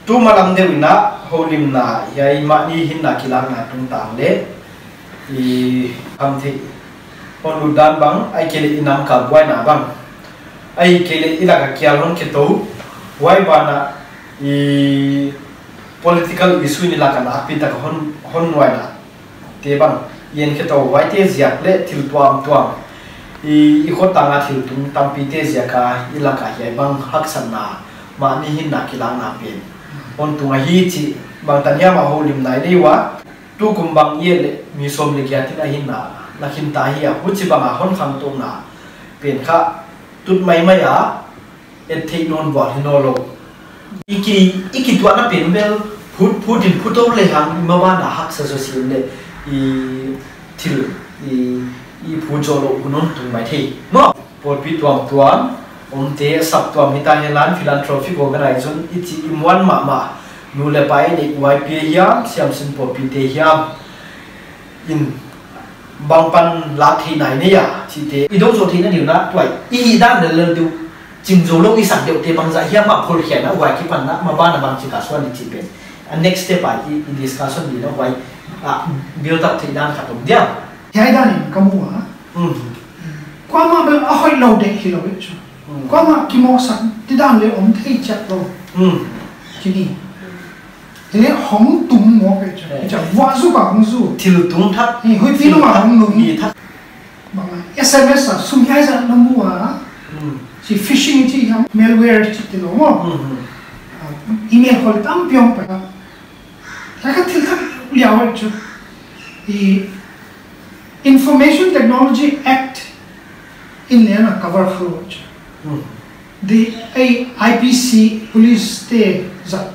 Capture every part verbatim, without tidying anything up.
Tu malam deuh in a, houlimna hiai mahni hinna kilakna tungtang leh i khamtheih hon lut dan bang, ahihkeileh i nam kalbuaina bang, ahihkeileh i laka kial hon khetou, huai banah i political issue in i laka nakpi taka hon, hon nuaina te bang i en khetou, huaite ziak leh thil tuamtuam, i, i khotang a thil tung tampite ziak a i laka hiai bang haksatna, mahni hinna kilakna pen hon tung ahi chih bangtan hiam a houlimna i nei ua. Tukum bang i et leh mi sawm leh giat in a hinna la khin ta hi a, huchibang a hon khangtouhna pen kha tut maimai a, et theih nawn vual hi nawnlou. I ki, i kituahna pen bel phut, phut in phut tou lehang, i maban a haksa zaw sin leh i thil i, i phut zoh louh hun hon tung maithei maw. Pawlpi tuamtuam omte saptuam hita henla, philanthropic organization i chih i muan mahmah, nu leh pa i neih Y P A hiam, siamsin pawlpite hiam in bang panlak theihna i nei a chihte i dou zoh theihna ding in a, tuai i hihdan lellel deuh, ching zoulou i sak deuhte bangzah hiam a phulkhiakna, huai akipan a maban a bangchik a suan i chih pen a next step a i, i discussion ding in a, huai a build up theihdan khat om dia. Hiai dan in ka mu a. Mm. Kuamah bel a hoihlou deuh hilou e chu. Mm. Kuamah kimohsak didan leh om thei chiat lou. Mm. Chih ni. Hileh hong tung mawk e chu. Eh. Chih vuah zu ka hong zu. Thil tung thak. Ni huihpi lung a hong nung. Ni thak. Bang a S M S a sum hiai zah na mu a. Mm. Chih phishing chih hiam, malware chih te lou maw. Mm, mm. Ah, email khol tampi hong pai a. Hiai kha thil thak liau chu. I Information Technology Act in leng a cover khalou chu. Hmm. Di, ei, I P C police te zat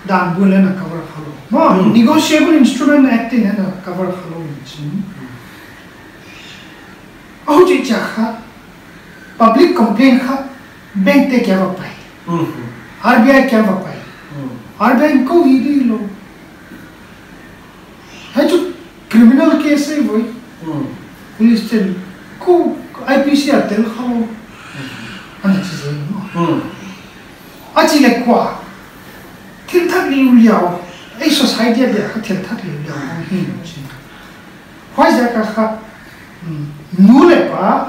dan bang leng a cover khalou. Maw, hmm, Negotiable Instrument Act in leng a cover khalou in chin. Hmm. Ahu chi cha kha, public complaint kha, bank te kia va pai. Hmm. R B I kia va pai. Hmm. R B I in kou hi di lou. Hiai chu criminal case ei voi. Hmm. Police ten kou I P C a tel khalou. Hmm. Ana chi zel maw. Hmm. A chih leh kua. Thil thak liuliau. Ei society a dia kha thil thak liuliau. Hmm. Huaiziak a kha, mm, nu leh pa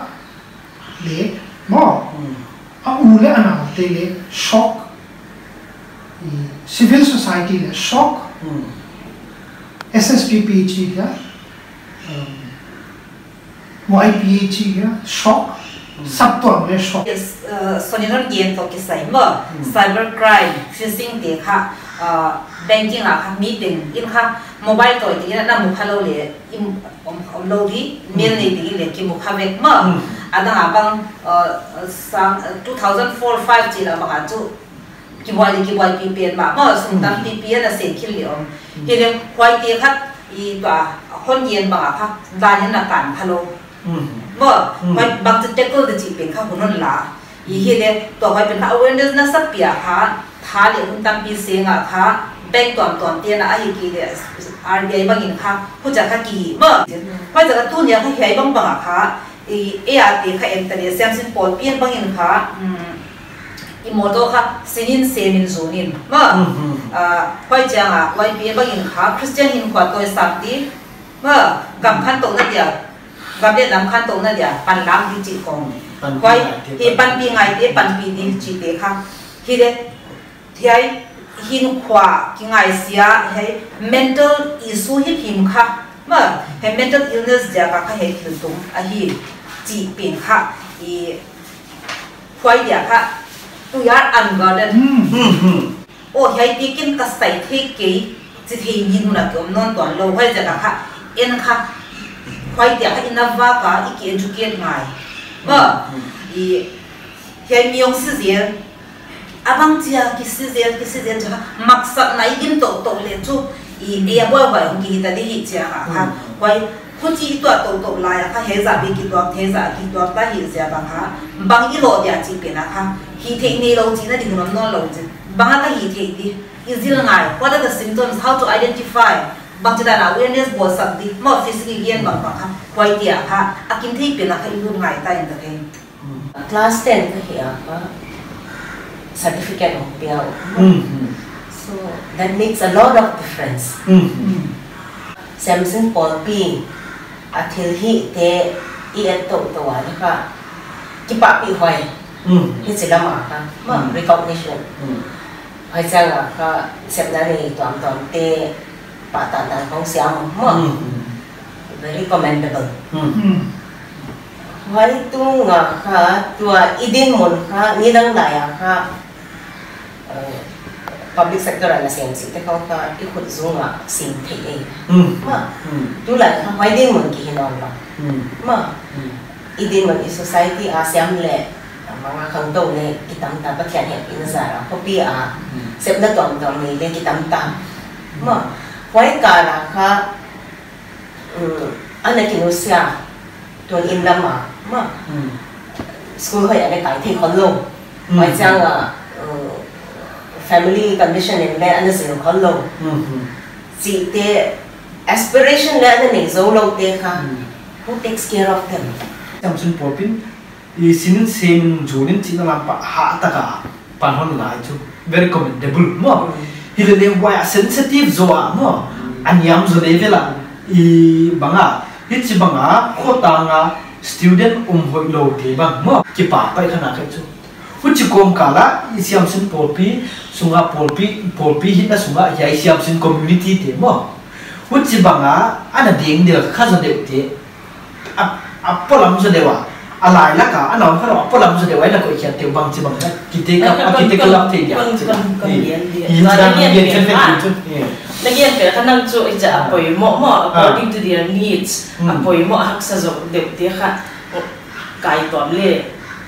leh, maw, hmm, a u leh a naute leh shock, mm, civil society leh shock, hmm, S S P P chi hia, um, Y P A chi hia, shock, hmm, saptuam leh shock. Yes, uh, Sonin hon gen toh kisai maw, hmm, cyber crime, phishing te kha, uh, banking a kha, mi teng in kha, mobile toh teng in a na mu khalou leh, i om, om lou di, mail nei ding in leng kimu kha vek maw. Hmm. A dang a bang, uh, sang, uh, two thousand four five chih lam bang a chu kibuai di kibuaipi pen mah maw, sum, hmm, tampipi ana seng khit leh om. Hmm. Hileh huaite khat i tua hon gen bang a kha, dan in na kan khalou. Hmm. Maw, hmm, huai bangchi tackle di chih pen kha hun hon la. I hileh, tua huai pen kha awareness nasakpi a kha, tha leh hun tampi seng a kha, bank tuamtuam te'n a ahihkeileh, R B I bang in kha, huchia kha kihi maw. Huaiziak a tuni a kha hiai bangbang a kha, i, ei a te kha en ta leh, siamsin pawlpi bang in kha, mm, i mawtaw kha, sin in sem in zun in maw. Mhm. Ah, huai chiang a, Y P A bang in kha, Christian hinkhua tawisam di maw, gam khantouhna dia, gam leh nam khantouhna dia, panlak di chih khong. Panpi, huai, ngaite, hi panpi ngaite, panpi di chihte kha. Hileh, hiai hinkhua kingaisia, hiai mental issue himhim kha. Maw, hiai mental illness dia kha kha hiai thil tung ahi chih pen kha. I, huai dia kha, we are unguarded. Hmm, hmm, hmm. Oh, hiaite ken ka sai thei kei, chi thei ni hun a ki om nawn tuan lou, huaiziak a kha, en kha, huai dia kha i na vak a, i ki educate ngai. Maw, hmm, i, hiai mi hong si zel, a bang chia ki si zel, ki si zel chia kha, maksakna i gim touhtouh leh chu, i, ei a buaihuai hong kihi ta di hi chia kha, hmm, huai, huchi i tuah touhtouh lai a kha, hiai zah bek kituak, hiai zah kituak ta hi ziak a kha, bang i loh dia chih pen a kha, hihtheih neilou chihna di hun om nawn lou chin. Bang a ka hihtheih di, i zil ngai, what are the symptoms, how to identify, bangchi dan a awareness bawlsak di, maw phishing i gen bangbang kha, huai dia kha, a kin thei pen a kha i lut ngai ta in ka thei. Class ten ka hih a kha certificate hong pia uh. Hmm, hmm. So that makes a lot of difference. Mm. Samson Pawlpi a thil hihte i et toutou a leh kha kipahpih huai. Mm. Hichi lam a kha, maw, mm, recognition. Mm. Huai chiang a kha sepna nei tuamtuamte pahtakna hong siam maw. Mm. Very commendable. Mm. Mm. Huai tung a kha tua i dinmun kha nidang lai a kha, uh, public sector a na sem chihte khong kha i khut zung a sem thei ei. Mm. Maw. Mm. Tulai kha huai dinmun ki hi nawn lo. Mm. Maw. Mm. I dinmun i society a siam leh, manga khangtou leh kitam ta, Pathian hehpihna zar a khopi a, mm, sepna tuamtuam nei leh kitam ta. Mm. Maw. Huai kal a kha, mm, ana kinusia, tun inn lam a, maw. Mm. School hoih a leh kai thei khol lou. Mm. Huai chiang a, mm, family condition in leh ana zil khol lou. Mm-hmm. Chihte, aspiration leh ana nei zou loute kha, mm, who takes care of them? Samson Pawlpi in i sinin semin zunin chihna lam pah hah taka pan hon lai chu very commendable maw. Mm. Hilele huai a sensitive zaw a maw. Mm. A niam zaw level a i bang a, hichi bang a khotang a student um hoih loute bang maw, kipahpih kha na kha chu. Huchi kawmkal a i Siamsin Pawlpi sunga Pawlpi, Pawlpi hihna sunga hiai Siamsin community te maw, huchi bang a ana ding deuh kha zaw deuhte, a, a polam zaw deuh a, a lailak a ana om kha lou, a polam zaw deuh a, ana koih khiat deuh bang chi bang a, kite ka, a kite ka lap thei dia. Kon, kon, kon, kon, eh, gen dia. I na gen gen gen gen chu. Eh. Na gen pe kha nang chu i cha a poimoh maw, ah, according to their needs. Hmm. A poimoh haksa zaw deuhte kha kai tuam le,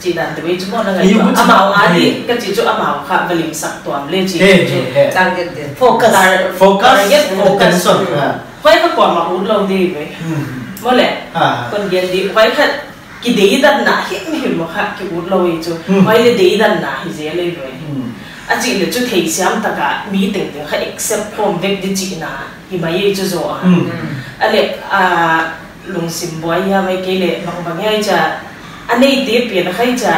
chih dan te ve chu maw na ngai. I tuam. Amau a di, eh, ka chih chu amau kha va limsak tuam le chih, eh, chu, eh, eh, target de. Focus. Tar-, focus. Target focus. Attention, ah. Huai kha kuamah ut lou di ve. Hmm. Maw le. Ah. Kon gen di, huai kha kideidanna himhim maw kha ki ut lou ei chu. Hmm. Huai le deidanna hi zel ei ve. Hmm. A chih le chu theisiam taka mi tengteng kha accept khawm vek di chihna hi mai ei chu zaw a. Hmm. A le, ah, lungsim buai hiam ahihkeileh bangbang hiam i cha, a neite pian kha i cha,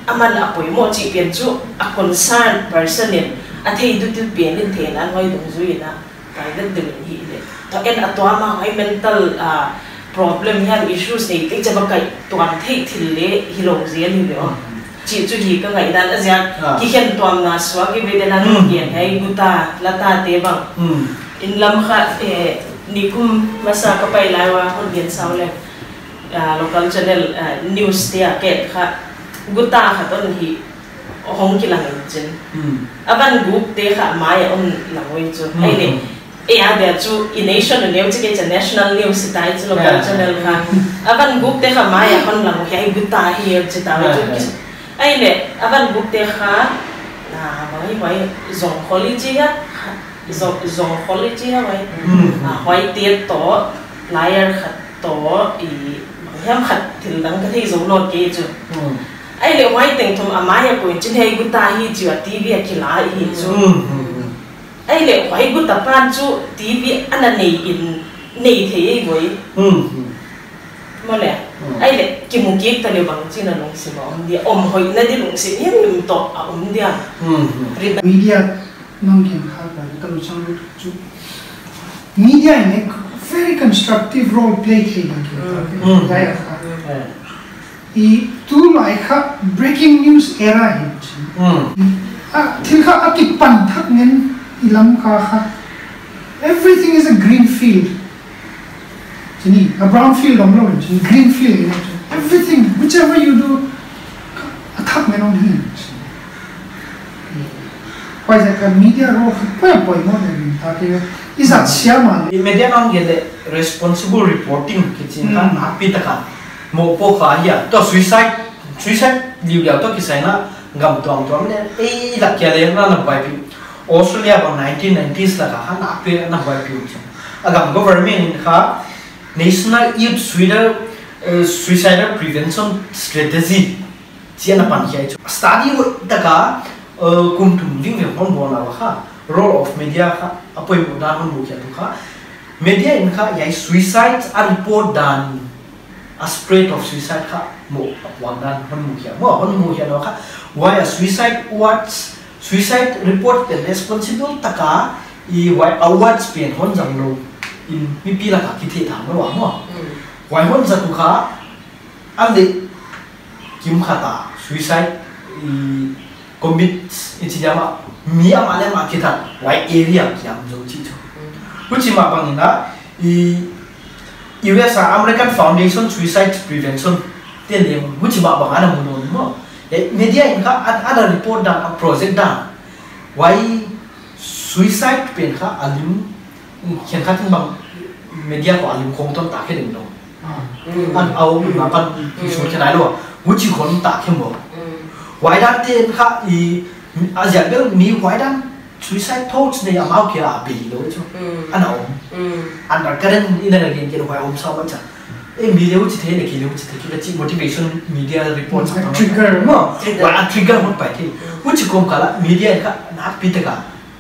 aman a poimoh chih pian chu a concerned person in a thei deuhte pian in theihna huai dungzui in a private deuh in hileh. Tua en a tuam a huai mental, ah, problem hiam issues neite cha va kai tuam theih thil le hilou zel hi ve aw. Hmm. Chih chu hi ka ngaihdan a ziak, ah, kikhen tuamna suak i ve den a, hmm, gen hiai guta, lata te bang. Hmm. Inn lam kha, eh, nikum masa ka pai lai ua hon gen sau le, ah, local channel, ah, news te a ka et kha guta khat hon hi hong kilang in chin. Hmm. A van guk te kha mai a hon lang ua chu. Hmm. Ahihleh, eh, a dia chu i nation news chih kei cha national news i tai chu local, yeah, channel kha. A van guk te kha mai a hon lang ua hiai guta hi chi ta ua chu. Yeah, yeah. Ahihleh, a van guk te kha, na, huai, huai, zong kholi chi a, zong, zong kholi chi a, huai. Mm. Ah, huai te toh, liar khat toh, i, bang hiam khat thil dang ka thei zou nawn kei chu. Mm. Ahihleh, huai teng thum a mai a koih in chin hiai guta hi chi a T V a kila hi chu. Mm, mm, mm. Ahihleh, huai guta pan chu T V ana nei in, nei thei ei ve. Mm, mm. Maw le. Hmm. Ahihleh, kimu kik ta le bang chi na lungsim a om dia, om hoihna di lungsim himhim toh a om dia. Hmm, hmm. Media nang gen kha ka, ka lungsim lut chu. Media in a very constructive role play thei nang gen kha. Hmm. Media kha. Hmm. I tulai kha breaking news era hi. Hmm. A, thil kha a kipan thak ngen i Lamka kha. Everything is a green field. Chini, a brown field om lou, chini green field, you know, everything, whichever you do, a thak ngen om hi. Huai ziak a media role kha poimoh leh ring ta ke, i zat siam a. I media nang gen le responsible reporting kichi kha, hmm, nakpi taka mohpuak kha hia. Tua suicide, suicide liuliau toh kisai na gam tuamtuam le, ei lak kia le na na buaipih. Australia bang nineteen nineties laka kha nakpi ana buaipih uh chu. A gam government in kha National Youth Suicidal, eh, Suicidal Prevention Strategy chi ana pan khia chu. Study hoih taka, eh, kum thum ding ve hon bawl a kha. Role of media kha, a poimoh dan hon mu khia tu kha. Media in kha hiai suicide a report dan, a spread of suicide kha mohpuak dan hon mu khia. Maw, hon mu khia na kha. Huai a suicide watch Suicide report pen responsible taka i huai awards pen hon zang lou in mipi laka kithehthang lou a maw. Huai hon zat uh kha a leh kim khat a suicide i commit i chi diam a, mi amah leh amah kithat huai area kiam zou chih chu. Huchi mah bangin a i U S a American Foundation Suicide Prevention te leng huchi mah bang ana mu nawn maw. Eh, media in kha a, ana report dan, a project dan, huai suicide pen kha a lim, khenkhat in bang media khong a lim khong ton ta khe ding lou. An au na pan i sur khe nai lou. Huchi khong ta khe maw. Huai dan te kha i a ziak bel mi huai dan suicide thoughts nei amau kia a bei lou chu. Ana om. Undercurrent in a gen gen huai om sa ma cha. Eh, mi leh huchi thei leh kei leh huchi thei kei leh chi motivation media report sa trigger maw. Huai a trigger hon pai thei. Huchi kawm kala media kha nakpi taka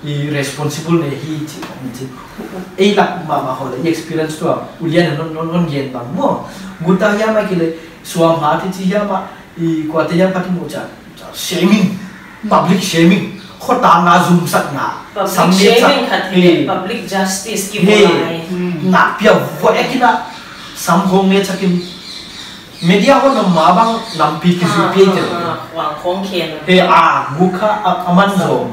i responsible nei hi chi kong chi. Ei lak mahmah khong leh i experience tua ulian non non non gen bang maw. Guta hiam a kei leh suam ha ti chi hiam a i kuate hiam khat i mu cha, cha shaming, public shaming, khotang a zumsakna. Public shaming khat hi leh public justice ki bolai. Nakpi a vo ekina sam khong nge chakin media hon om mah bang lampi kizuipih te. Huang khong khen. He a guk kha a, a man zom.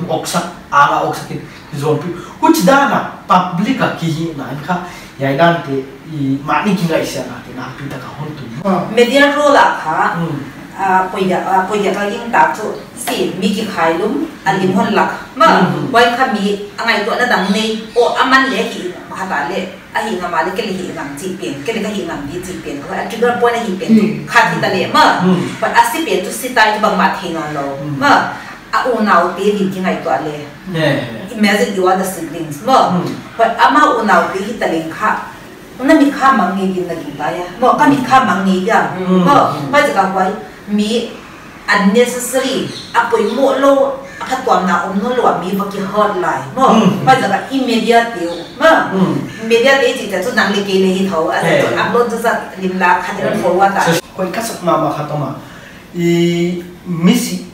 Oksak, a la oksak in zompi. Huchi dan a public a kihihna in kha hiai dan te i mahni kingaihsiatna te nakpi taka hon tung. Media role a kha a, poimoh a, poimoh ka ging tak chu si mi kikhai lum a lim hon lak. Maw, huai kha mi a ngaihtuahna dang nei. O a man leh hi, khat a leh a hi ngam a leh kei leh hi ngam chih pen, kei leh ka hi ngam di chih pen, a trigger point a hi pen, khat hi ta leh maw. Huai a si pen chu si tai chu bangmah thei nawn lou. Maw, a unaute din kingaihtuah leh. Imagine you are the siblings, maw. Huai amau unaute hi ta leng kha, na mitkha mang ngei din na gingta a. Maw, ka mitkha mang ngei dia. Maw, huai zaka huai mi unnecessary, a poimoh lou, a phatuamna om nawn lou a mi va ki hurt lai. Maw, huai zaka i media te uh. Maw, media te chih chu nang leh kei leh hi thou, a chu upload chu zat lim la khat in forward a. Huai ka sak mahmah khat om a. I misi,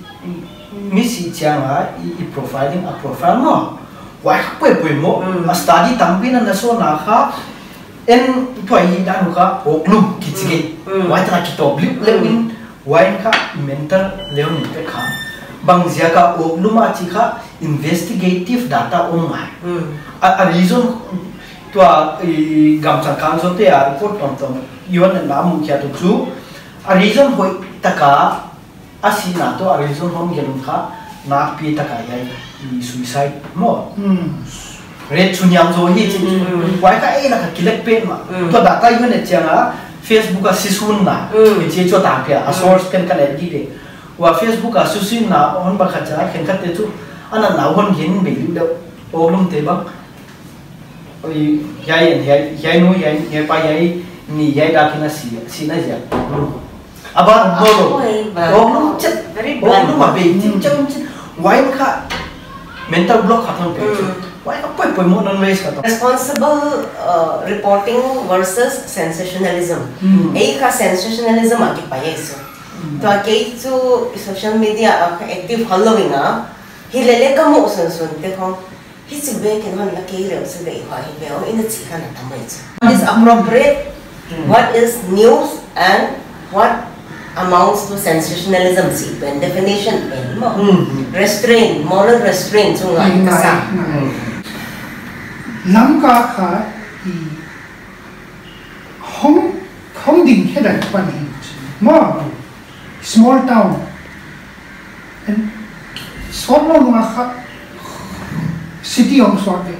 misi chiang a, i, i profiling a profile maw. Huai kha poimoh, a study tampi na na sawna kha, en tuai hi dan kha, oklum kichi kei. Huai ta na kitawp liu leu in, huai kha mental leh ni pe kha. Bang ziak a oklum a chi kha investigative data om ngai. A, a reason tua i gamchang khang zote a report tuamtuam i hon na mu kia tu chu. A reason hoih taka a sihna toh a reason hon gen kha nakpi taka hiai i suicide maw. Rate chu niam zaw hi chi. Huai kha ei laka kilek pen mah. Tua data i hon et chiang a Facebook a si sunna. I chi chu tangpi a source pen ka et gige. Huai Facebook a si sunna hon ba kha cha khenkhat te chu ana nau hon gen bei lou. Oklum te bang. Oi, hiai en, hiai, hiai nu, hiai, hiai pa, hiai ni, hiai dak in a si, sihna ziak. Aba, no, no. Oklum chet, oklum a bei, chin, chin, chin. Huai kha mental block khat hon pe. Huai kha poi, poimoh non race khat. Responsible, uh, reporting versus sensationalism. Ei kha sensationalism a kipai ei su. Tua kei chu social media a active following a. Hi lele ka mu sunsun te khong. Hichi bek in hon la kei leh si ve hua hi ve o in a chi kha na tam mai chu. What is appropriate, what is news and what amounts to sensationalism si pen definition pen maw. Restraint, moral restraint chu ngai ka sa. Lamka kha i hong, hong ding khe dan pan hi. Maw, small town. And small town a kha city hong suak de.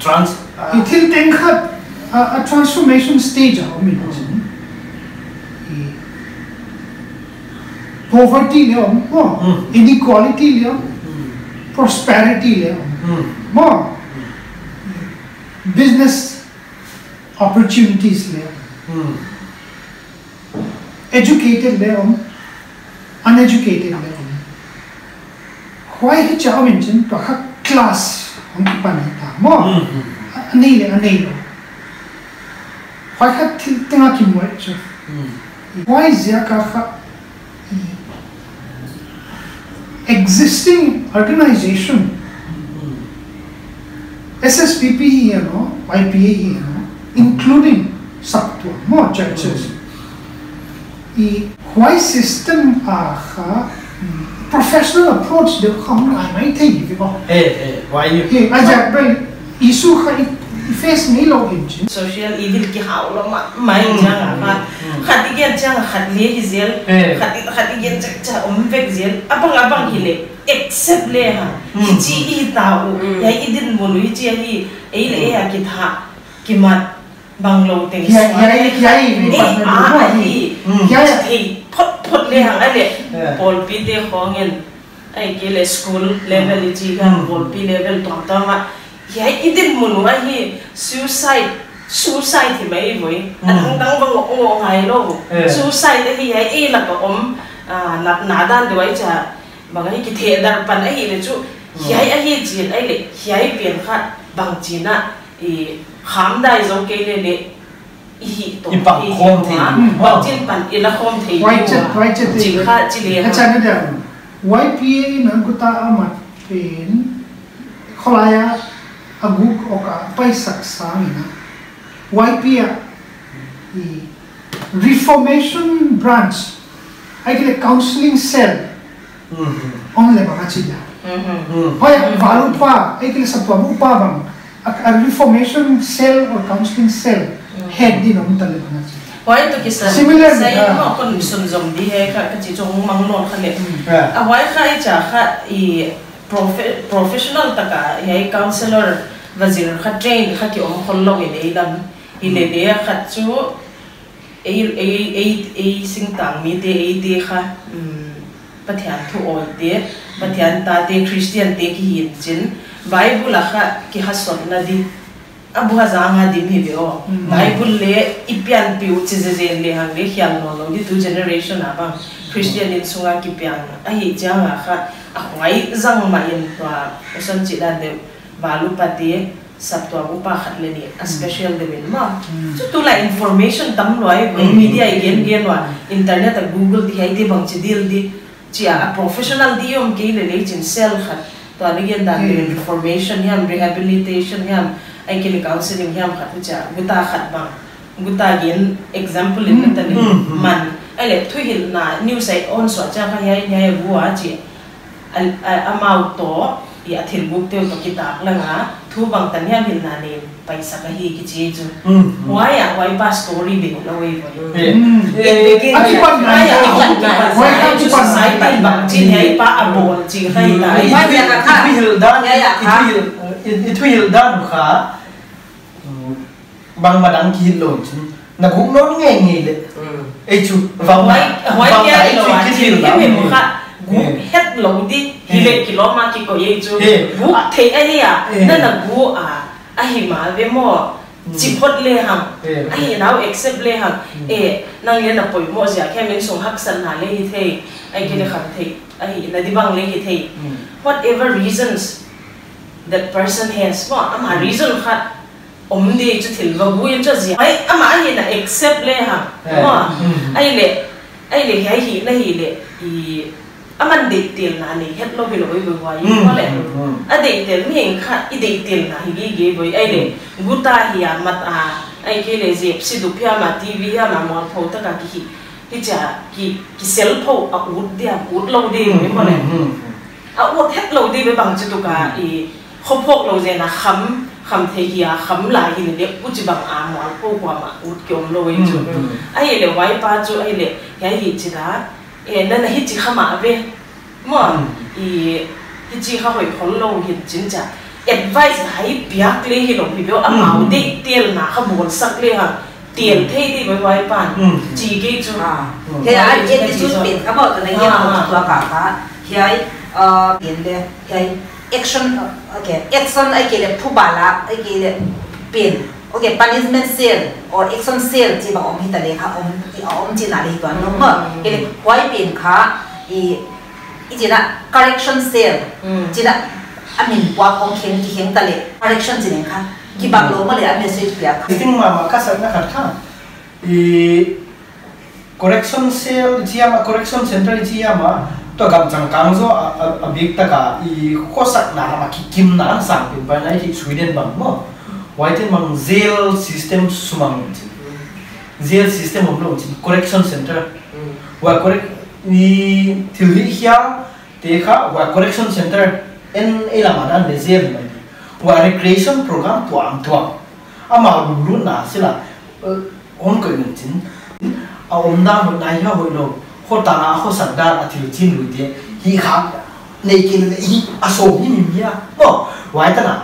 Trans. I thil teng khat a, a transformation stage a om in. I poverty leh om, maw, inequality leh om, prosperity leh om, maw, business opportunities leh om. Educated leh om, uneducated leh om. Huai hichi a om in chin tua kha class hong kipan hi ta maw. A nei leh a nei lou. Huai kha thil teng a kimu chu. Huai ziak a kha existing organization, S S P P hi a no, Y P A hi a no, including saptuam maw, churches. I huai system a kha, mm, professional approach deuh kha hong ngai maithei hi ve maw. Eh, eh, why you Hi, a ziak bel issue kha i, i face ngeilou hi'n chin. Social evil kihau lou mahmah chiang a kha. Khat i gen chiang khat leng hi zel. Eh. Khat i, khat i gen chiang, chiang om vek zel. Abang, abang hi leh accept le hang. Hichi i ta uh. Hiai i dinmun uh hichi ahi. Ei leh ei a kitha, kimat, banglou teng suak. Hiai, hiai, hiai, a, a, hi. Hiai, thei phot phot le hang a leh. Pawlpi te khong in. Ahihkeileh school level i chih kha, pawlpi level tuamtuam ah. Hiai i dinmun uh ahi suicide, suicide hi mai voi. A dangdang bang ngawh ngawh ngai lou. Suicide ahi hiai ei lak a om, ah, natna dan deuh ahi chia. Bang ahi kithehdarh pan ahi leh chu. Hiai ahi chin ahi leh, hiai pian kha bang chin a, i kham dai zou kei leh leh. I hih toh, i pang khawm thei ding. Bangchin pan i la khawm thei ding. Huai chet, huai chet. Chih kha chi le. A chan a diam. Y P A in a guta a mat pen, kholai a, a guk awk a paisak sang in a. Y P A, i Reformation Branch, ahihkeileh Counseling Cell, om leh bang a chi dia. Huai a, val upa, ahihkeileh saptuam upa bang, a, a Reformation Cell or Counseling Cell head din om ta leh bang a chi. Huai toh kisa. Similarly, sai ah, maw kon sunzom di hi kha, ka chi chu mang nawn kha leh. A huai kha i chia kha i profe-, professional taka hiai counselor va zir kha train kha ki om khol lou in ei lam. Hi leh leh khat chu ei, ei, ei, ei singtang mite, eite kha, um, Pathian thu awite, Pathian tate, Christian te ki hi in chin, Bible a kha kihasotna di, a buha zang a dim hi ve aw. Bible leh i pianpih uh chi zenzen lehang leh khial nawnlou di tu generation a bang. Christian innsung a kipiang ahi chiang a kha, a huai zang mah in tua, usan chih dan deuh, val upa te, saptuam upa khat leh nih, a special deuh in maw. Chu tulai information tam lua hi, media i gen gen ua, internet a Google di hiai di bang chi dil di, chia a professional di om kei leh leh chin cell khat, tua leh gen dan deuh in reformation hiam, rehabilitation hiam, ahihkeileh counseling hiam khat, chia guta khat bang, guta gen example in na ta leh man, ahih leh thuhilhna news a i on suah chia kha hiai, hiai a gua chi. A, a, amau toh, i a thil guk teu toh kitak langa, thu bangtan hiam hilhna nei, paisak ahi kichi chu. Huai a, huai pa story bel lou ei voi. Eh, eh, a kipan nai, huai a kipan nai. Society bangchin hiai pa a bawl chi kha hi ta. I thuhilh dan, i thuhilh, i, i thuhilh dan kha. Bangmah dang kihilh lou chin. Na guk nawn ngeingei leh. Ei chu, vang huai, huai vang kia ai lou chu a kithilh thil lam. Guk het lou di, hi leh kilawm a kikoih ei chu. Guk thei ahi a, na na guk a, ahi mah ve maw. Chi phot lehang. Ahi nau accept lehang. Eh, nang leh na poimoh ziak hiam, innsung haksatna leh hi thei. Ahihkeileh khamtheihna di bang leh hi thei. Whatever reasons that person has, maw, ama reason khat om di chu thil va gui in chu zia. Ai, amah ahi na accept lehang. Maw. Ahih leh, ahih leh hiai hi na hi leh, i, aman deihtelna nei het lou hilou voi voi. Maw leh. A deihtel mihing kha, i deihtelna hi gige voi. Ahih leh, guta hi a mat a, ahihkeileh zepsi dup hiam a, T V hiam a, mualpho taka ki hi. Hichia, ki, ki selpho a ut dia, ut lou di voi maw leh. A ut het lou di ve bang chu tuka i khophawk lou zen a kham, khamtheih hi a kham lai hi leh leh huchibang a mualpho kuamah ut ki om lou ei chu. Ahih leh huai pa chu ahih leh, hiai hi chi la, eh, na na hichi kha mah ve. Maw, i, hichi kha hoih khol lou hi chin chia. Advice hai piak leh hilou hi ve, amau deihtelna kha bawlsak lehang. Tel thei di voi voi pan. Chi kei chu. Hiai a attitude pen kha maw, tana hiai maw tua ka kha. Hiai, uh, pen leh, hiai action, uh, okay, action ahihkeileh phuba la, ahihkeileh pen. Okay, punishment cell or action cell chi bang om hita leh kha om, om chihna leh tuan lou maw. Ahihkeileh huai pen kha, i, i chihna correction cell. Chihna a min puak om kheng, kikheng ta leh correction chi leng kha. Kibang lou maw leh a message piak kha. Sting mama ka sakna khat kha. I correction cell i chi a maw, correction center i chi a maw, Tua gam changkang zaw a, a, a bik taka i khosakna lam a kikimna sang pen pai nai thei Sweden bang maw. Huaite'n bang jail system sung a om chin. Jail system omlou chin, correction center. Huai correc-, i thil hih hial te kha, huai correction center en ei lam a dan leh jail mai. Huai recreation program tuamtuam. Amau lunglutna sila, eh, hon koih nung chin. A omdan hoih nai hia hoihlou. Khotang a khosak dan a thil chin lui te. Hih kha, nei kei leh hih a sawm himhim hia. Maw, huai tan a.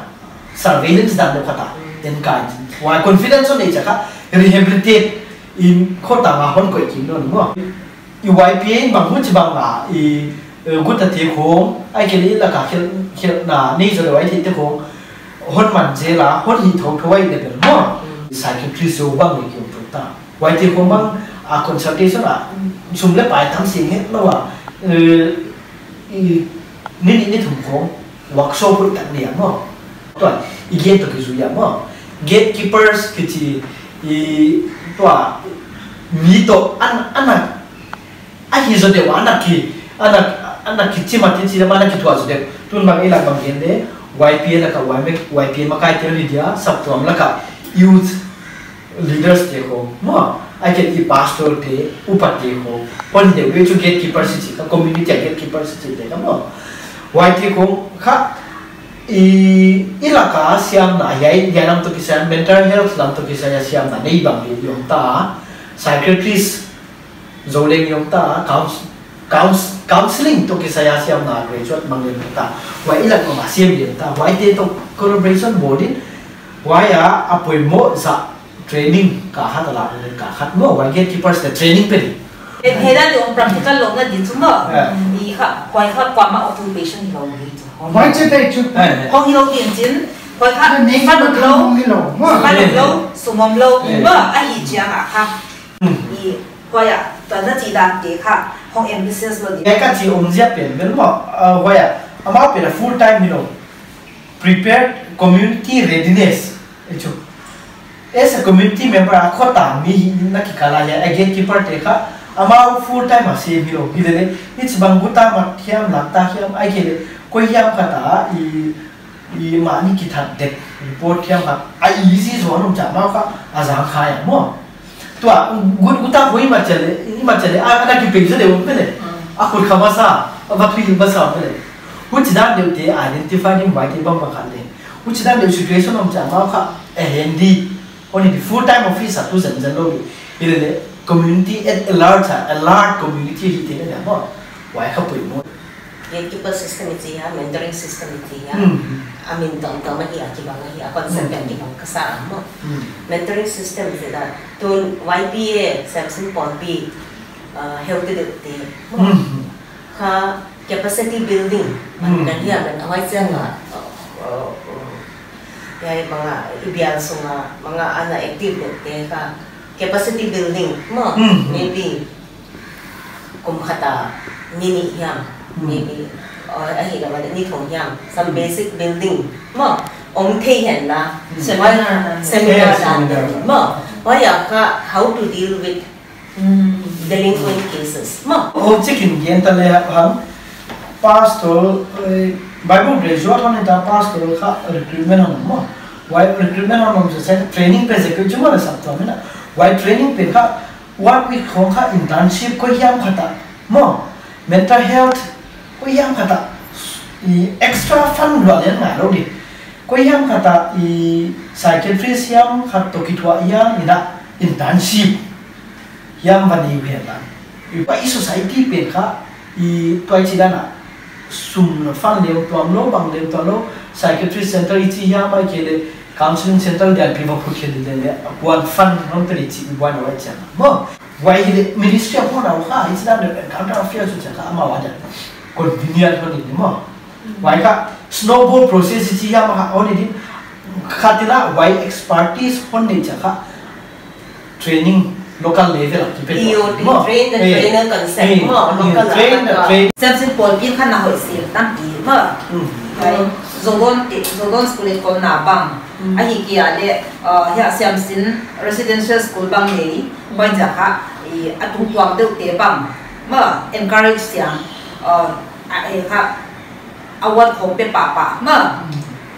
Surveillance dan deuh khat a. En kai chin. Huai confidence hon nei chiang kha. Rehabilitate in khotang a hon koih kim nawn maw. I Y P A in bang huchibang a, i, eh, guta te khong, ahihkeileh laka khel, khelhna nei zaw deuh a i theih te khong, hon man zel a, hon hih thouthou a i level maw. Psychiatrist zaw bang leh ki om tou ta. Huaite khong bang, a consultation a, sum leh pai tam seng hetlou a, eh, i, ni nih ni thum khong, workshop hoih tak nei a maw. Tua, i gen toh kizui a maw. Gatekeepers kichi, i, tua, mi toh, an, ana, a hi zaw deuh, ana ki, ana, ana kichi mati chi, ana kithuah zaw deuh. Tun bang i lak bang gen leh, Y P A laka, Y M A, Y P A makaite ni dia, saptuam laka, youth, leaders te khong, maw, ahihkeileh i pastor te, upa te khong, hon deuh deuh chu gatekeepers i chi kha, community a gatekeepers i chi te kha maw. Huaite khong kha, i, i laka siamna, hiai, hiai lam toh kisai, mental health lam toh kisai a siamna, nei bang leh i om ta, psychiatrist, zaw leng i om ta, couns-, couns-, counseling toh kisai a siamna graduate mang leng i om ta. Huai i lak bang a siam leng ta. Huaite toh collaboration bawl in. Huai a, a poimoh zah training kha khat a lak leh kha khat maw. Huai gatekeepers te training pe di. Hei dan di om practical lou na di chu maw. Eh. I kha, huai kha kuamah occupation hilou di chu. Huai chu te chu. Eh, eh. Hong hilou di chin. Huai kha, nei fan lou. Hong hilou. Maw. Fan lou, sum omlou. Eh. Maw, ahi chiang a kha. Hmm. I Huai a, tua na chih dan te kha, hong emphasis lou di. Ka chih omzia pen bel maw, ah, huai a, amau pen a full time hilou. Prepared community readiness. Ei chu. As a community member a khotang mi hi na kikal a hia, a gatekeeper te kha, amau full time a sem hilou. Hilele, hichibang guta mat hiam, lak ta hiam, ahihkeileh, koi hiam khat a, i, i mahni kithat dek, report hiam khat, a easy zaw a om chiang amau kha, a zang kha a maw. Tua, gu-, guta khong i mat chiang leh, i mat chiang leh, a, ana kipei zaw deuh om pe leh. Mm. A khut kha masa, a va thui masa om pe leh. Huchi dan deuh te identify ding huaite bang bang khat leh. Huchi dan deuh situation om chiang amau kha, a handy. Only the full time office a tu zen zen lou. Hilele, community at large a, alert community hi te leh maw. Huai kha poimoh. Gatekeeper system i chi a, mentoring system i chi a. Hmm. A min tuamtuam ahi a, kibang ahi a, concept Hmm. a kibang ka sa a maw. Hmm. Mentoring system i chi a, tun Y P A, Samson Paulpi, uh, healthy deuh te. Hmm. Kha capacity building, Hmm. kan hia kan awai chiang a, uh, uh, uh, hiai bang a, i bial sung a, bang a ana active deuh te kha capacity building maw, Hmm. maybe kum khat a ni nih hiam, Hmm. maybe, or ahihleh ni thum hiam, some Hmm. basic building maw, om thei hen la, Hmm. seminar, Seminar. seminar Yes, dan seminar. Maw, huai a kha how to deal with Hmm. delinquent cases maw. Oh, chicken gen ta leh ham, pastor, eh, Bible graduate hon ta pastor kha recruitment hon maw. Huai recruitment hon se training pe zek chu maw la saptuam in a. Huai training pen kha One week khong kha internship koi hiam khat a maw, mental health koi hiam khat a, i extra fund lua leng ngailou di. Koi hiam khat a i psychiatrist hiam khat toh kithuah hiam in a internship hiam va nei uh hen la. I pa i society pen kha i tuai chi dan a sum fund leng tuamlou, bang leng tuamlou, psychiatrist center i chi hiam ahihkeileh counseling center lianpi va phut khe di lele, a kuan fund non pe di chi i buaina huai chiang. Maw, huai hileh ministry a phone a kha, i chi dan leh encounter affairs uh chiang kha amau a dia. Convenient hon di maw. Huai kha snowball process i chi hiam kha hon di. Kha tila huai expertise hon di chiang kha training local level a kipe. T O T, maw. Train the Eh, trainer concept, eh, maw, eh, local train the level. Train. Samson Paulpi kha na hoih sim tampi maw. Hmm. Ai, Zodon te, Zodon school e kon na bang. Hmm. Ahihkeileh, uh, hiai Siamsin residential school bang nei, Hmm. huai chiang kha, i, a tungtuang deuh te bang maw, encourage siam. Uh, a, eh, kha, award khong pe pahpah, maw.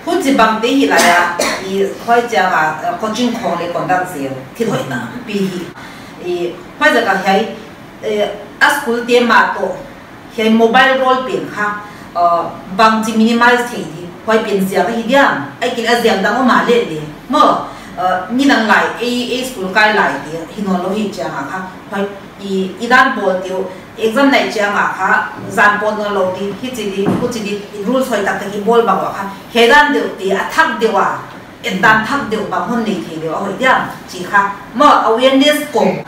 Huchibang te hi lai a, i huai chiang a, uh, coaching khong le conduct zel. Thil hoih tampi hi. I, huaiziak a hiai, eh, a school te mah toh, hiai mobile role pen kha, uh, bangchi minimize thei di. Huai pen ziak ahi diam, ahihkeileh a ziak dang om a leh le. Maw, uh, midang lai, ei, ei school kai lai te, hi nawnlou hi chiang a kha. Huai, i, i dan bawl te uh, exam nai chiang a kha, zan pawt nawnlou di, hichi di, huchi di, rules hoih taktak i bawl bang ua kha. Hiai dan deuh te, a thak deuh a, et dan thak deuh bang hon nei thei deuh a hoih diam, chi kha. Maw, awareness kong,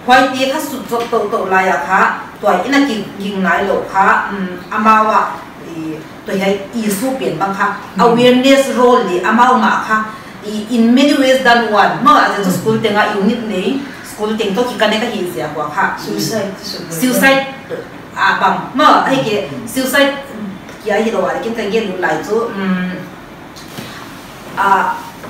huai te kha sut zop toutou lai a kha, tua i na ki ging nailou kha, um, amau a, i, tua hiai issue pen bang kha, awareness role le amau mah kha, i, in many ways than one. Maw, a ziak chu school teng a unit nei, school teng toh ki connect ahi ziak ua kha. Suicide, suicide. Suicide, ah, bang. Maw, ahihkeileh, suicide, kia hilou a, lekin ka gen lut lai chu, um, a,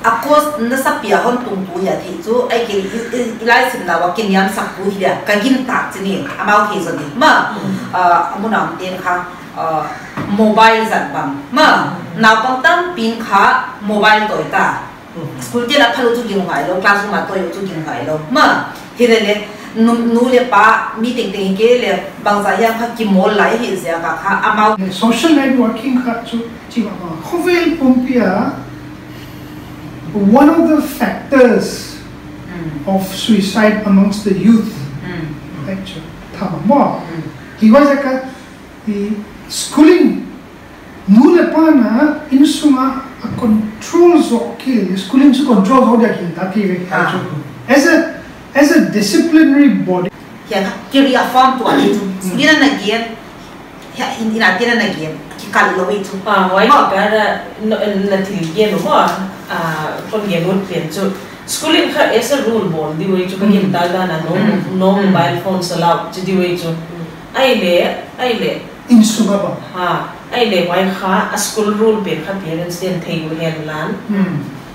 a cause na sapia hon tungtu hia thei chu, ahihkeileh i, i, i laisimna ua kiniamsaktu hi dia, ka gintak chi ni, amau thei zaw di. Maw, a, a mun a om ten kha, a, mobile zat bang. Maw, naupang tampi in kha mobile tawi ta. School te a phal uh chu ginghuai lou, classroom a tawi uh chu ginghuai lou. Maw, hilele, nu, nu le pa, mi tengteng hi kei le, bangzah hiam kha kimawl lai hi ziak a kha, amau. Social networking kha chu, chi ma ma. Khovel pumpi a, one of the factors of suicide amongst the youth. Actually, thama maw. Hi huaiziak a, i schooling, nu le pa na, insung a, a control zoh kei, schooling chu control zoh dia kin ta thei ve. Ah. As a, as a disciplinary body. Hiai kha career form tuah di chu. School in a na gen, hiai in, in a ten a na gen, kikal lou hi chu. Ah, huai maw. Kikal a, na, na thil gen uh maw, ah, kon gen ut pen chu. School in kha as a rule bawl di uh chu ka gintak dan a no, no mobile phones allowed chi di uh chu. Ahihleh, ahihleh. Insung a bang. Ha, ahihleh huai kha a school rule pen kha parents ten thei uh hen lan.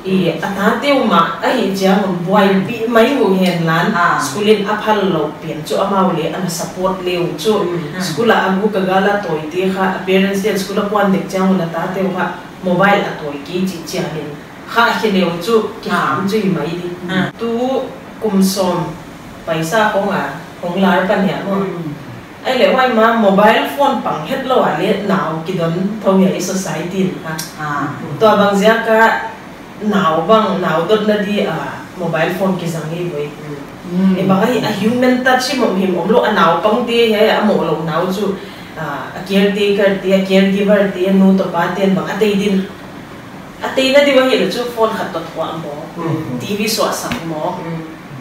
I, a tate uh mah, ahih chiang un buaipih mai uh hen lan. Ah. School in a phal lou pen chu amau le ana support le uh chu. School a a guk a gal a tawi te kha, a parents ten school a kuan dek chiang un a tate uh kha mobile a tawi kei chih chiang in. Kha a khe le uh chu, kiham chu hi mai di. Tu kum sawm, paisa khong a, khong lar pan hia maw. Ahihleh huai ma mobile phone pang hetlou a le nau kidon thou hia i society in kha. Ah. Tua bang ziak a nau bang, nau dotna di a mobile phone kizang hi voi. I bang ahi a human touch hi mawk him omlou a naupang te hia a mawk lou nau chu, ah, a caretaker te, a caregiver te, nu toh pa ten bang a tei din. A teina di uh ahihleh chu phone khat toh thuah maw. T V suahsak maw.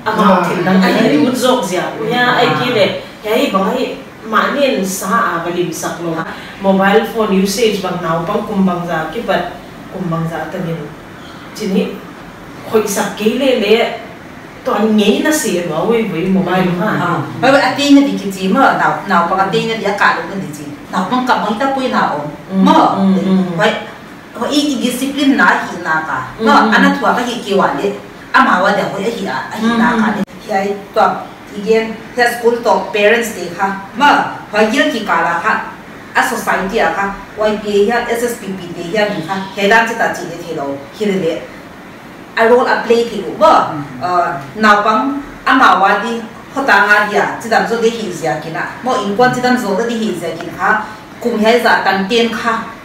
Amau thil dang ahi ut zawk ziak uh hia, ahihkeileh, hiai bang hi mahni in sa a va limsak lou. Mobile phone usage bang naupang kum bangzah kipat kum bangzah tan in. Chi ni, khoihsak kei lele, tuan ngeina se lua uh voi mobile kha. Ah, bai bai a teina di kichi maw, nau, naupang a teina di a kah louhna di chi. Naupang kah mai ta pui na om. Maw, bai, Hoi, i, i discipline na hi na ka. Maw, ana thuak ahi kei ua le. Amau a dia hoi ahi a, ahi na ka le. Hiai tua, i gen, hiai school toh parents te kha. Maw, hoi gil kikal a kha. A society a kha. Y P A hia, S S P P te hia ni kha. Hiai dan chita chi le theilou. Hilele. A role a play thei uh. Maw, uh, naupang, amau a di, khotang a dia, chidam zaw di hi ziakin a. Maw, inkuan chidam zaw di hi ziakin kha. Kum hiai zah tan ten kha.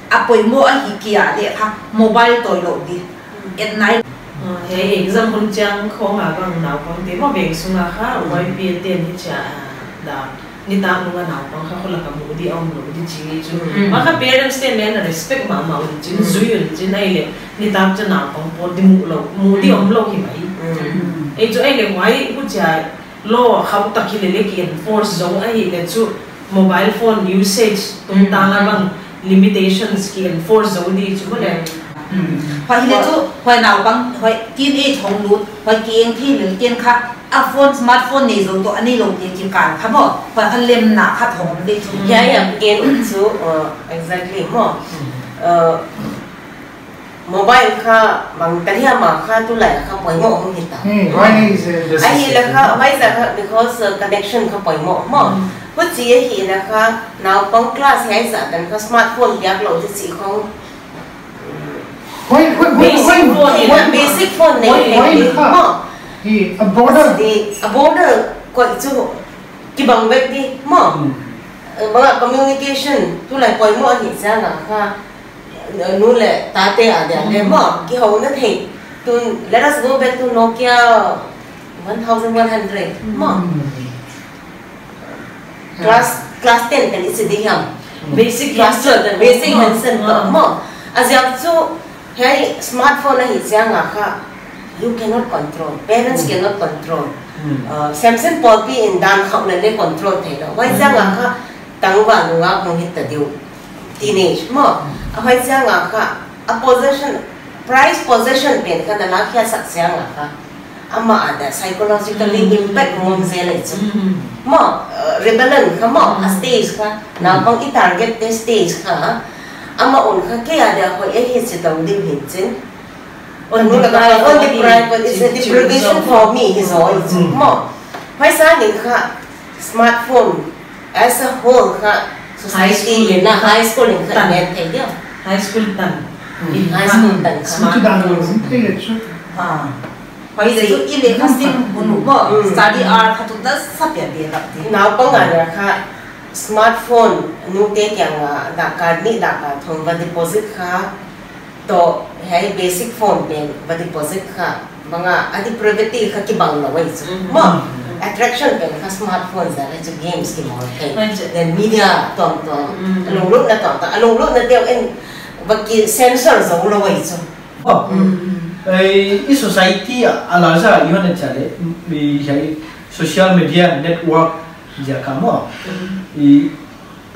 A poimoh ahi kei a le kha mobile tawi lou di. At night. Ah, hiai exam hun chiang khong a bang naupang te maw veng sung a kha, Y P A ten hichia, ah, da, nitak nung a naupang kha kholak a mu di a om lou di chi chu. Mah kha parents ten le na respect mahmah un chin, zui un chin ahihleh, nitak chu naupang pawt di mu lou, mu di om lou hi mai. Ei chu ahihleh huai huchia, law khauh tak hilele ki enforce zou ahihleh chu mobile phone usage tungtang a bang limitations ki enforce zou di chu maw le. Huai hileh chu, huai naupang, huai teenage hong lut, huai ki eng thei lel ten kha, a phone, smartphone nei zou toh, a nei lou te kikal kha maw, huai kha lemna kha thong di chu. Hiai a gen chu, uh, exactly maw. Uh, Mobile kha bang ka hia ma kha tulai kha poimoh hong hita. Hmm, why is it? Ahihleh kha, why is that kha? Because, uh, connection kha poimoh maw. Hmm. Huchi ahihleh kha, naupang class hiai zah tan kha smartphone piak lou di chih khong. Why, why, why, basic phone, basic phone nei, why, why nei, kha? Maw. Hi, a border. Huchi di, a border koih chu kibang vek di maw. Hmm. Eh, bang a communication tulai poimoh ahi chiang a kha. Nu leh tate adia leh maw, kihouna thei. Tun, let us go back to Nokia one thousand one hundred maw. Hmm. Class, class ten pen i chi di hiam. Hmm. Basic class ten, basic handset toh maw. A ziak chu, hiai smartphone ahi chiang a kha, you cannot control, parents cannot control. Hmm. Uh, semsen pawlpi in dan khauh leh leng control theilou. Huai chiang a kha, tangval nungak hong hita di uh. Teenage maw. A huai chiang a kha, a possession, prized possession pen kha na lakhia sak chiang a kha, amah a dia psychologically impact hong om zel ahi chu. Mm. Maw, uh, rebellion kha maw, a stage kha, naupang i target te stage kha, amah un kha kei a dia hoih ahi chi tong ding hi chin. On the private, it's a deprivation for me, hi zaw hi chu. Mm. Maw, huai sang in kha, smartphone, as a whole kha, society in a high school in kha tan. High school tan. Hmm. High school tan kha. Smartphone. Ah. Huai leh chu i leh kha sim hun uh maw. Hmm. Study hour kha tu ta sa pia dia lap di. Naupang a dia kha smartphone nute kiang a dak khat nih dak khat thum va deposit kha. Toh, hiai basic phone pen va deposit kha, bang a, a depravity kha kibang lou ahi chu. Mm. Maw, attraction pen kha smartphone zah ahi chu, games kimawl thei. Then media tuamtuam, a lunglutna tuamtuam, a lunglutna teuh in va ki censor zou lou ahi chu. Oh. Mm. Eh, i society a, a la za i hon chia leh, i hiai social media network ziak a maw. Mm. I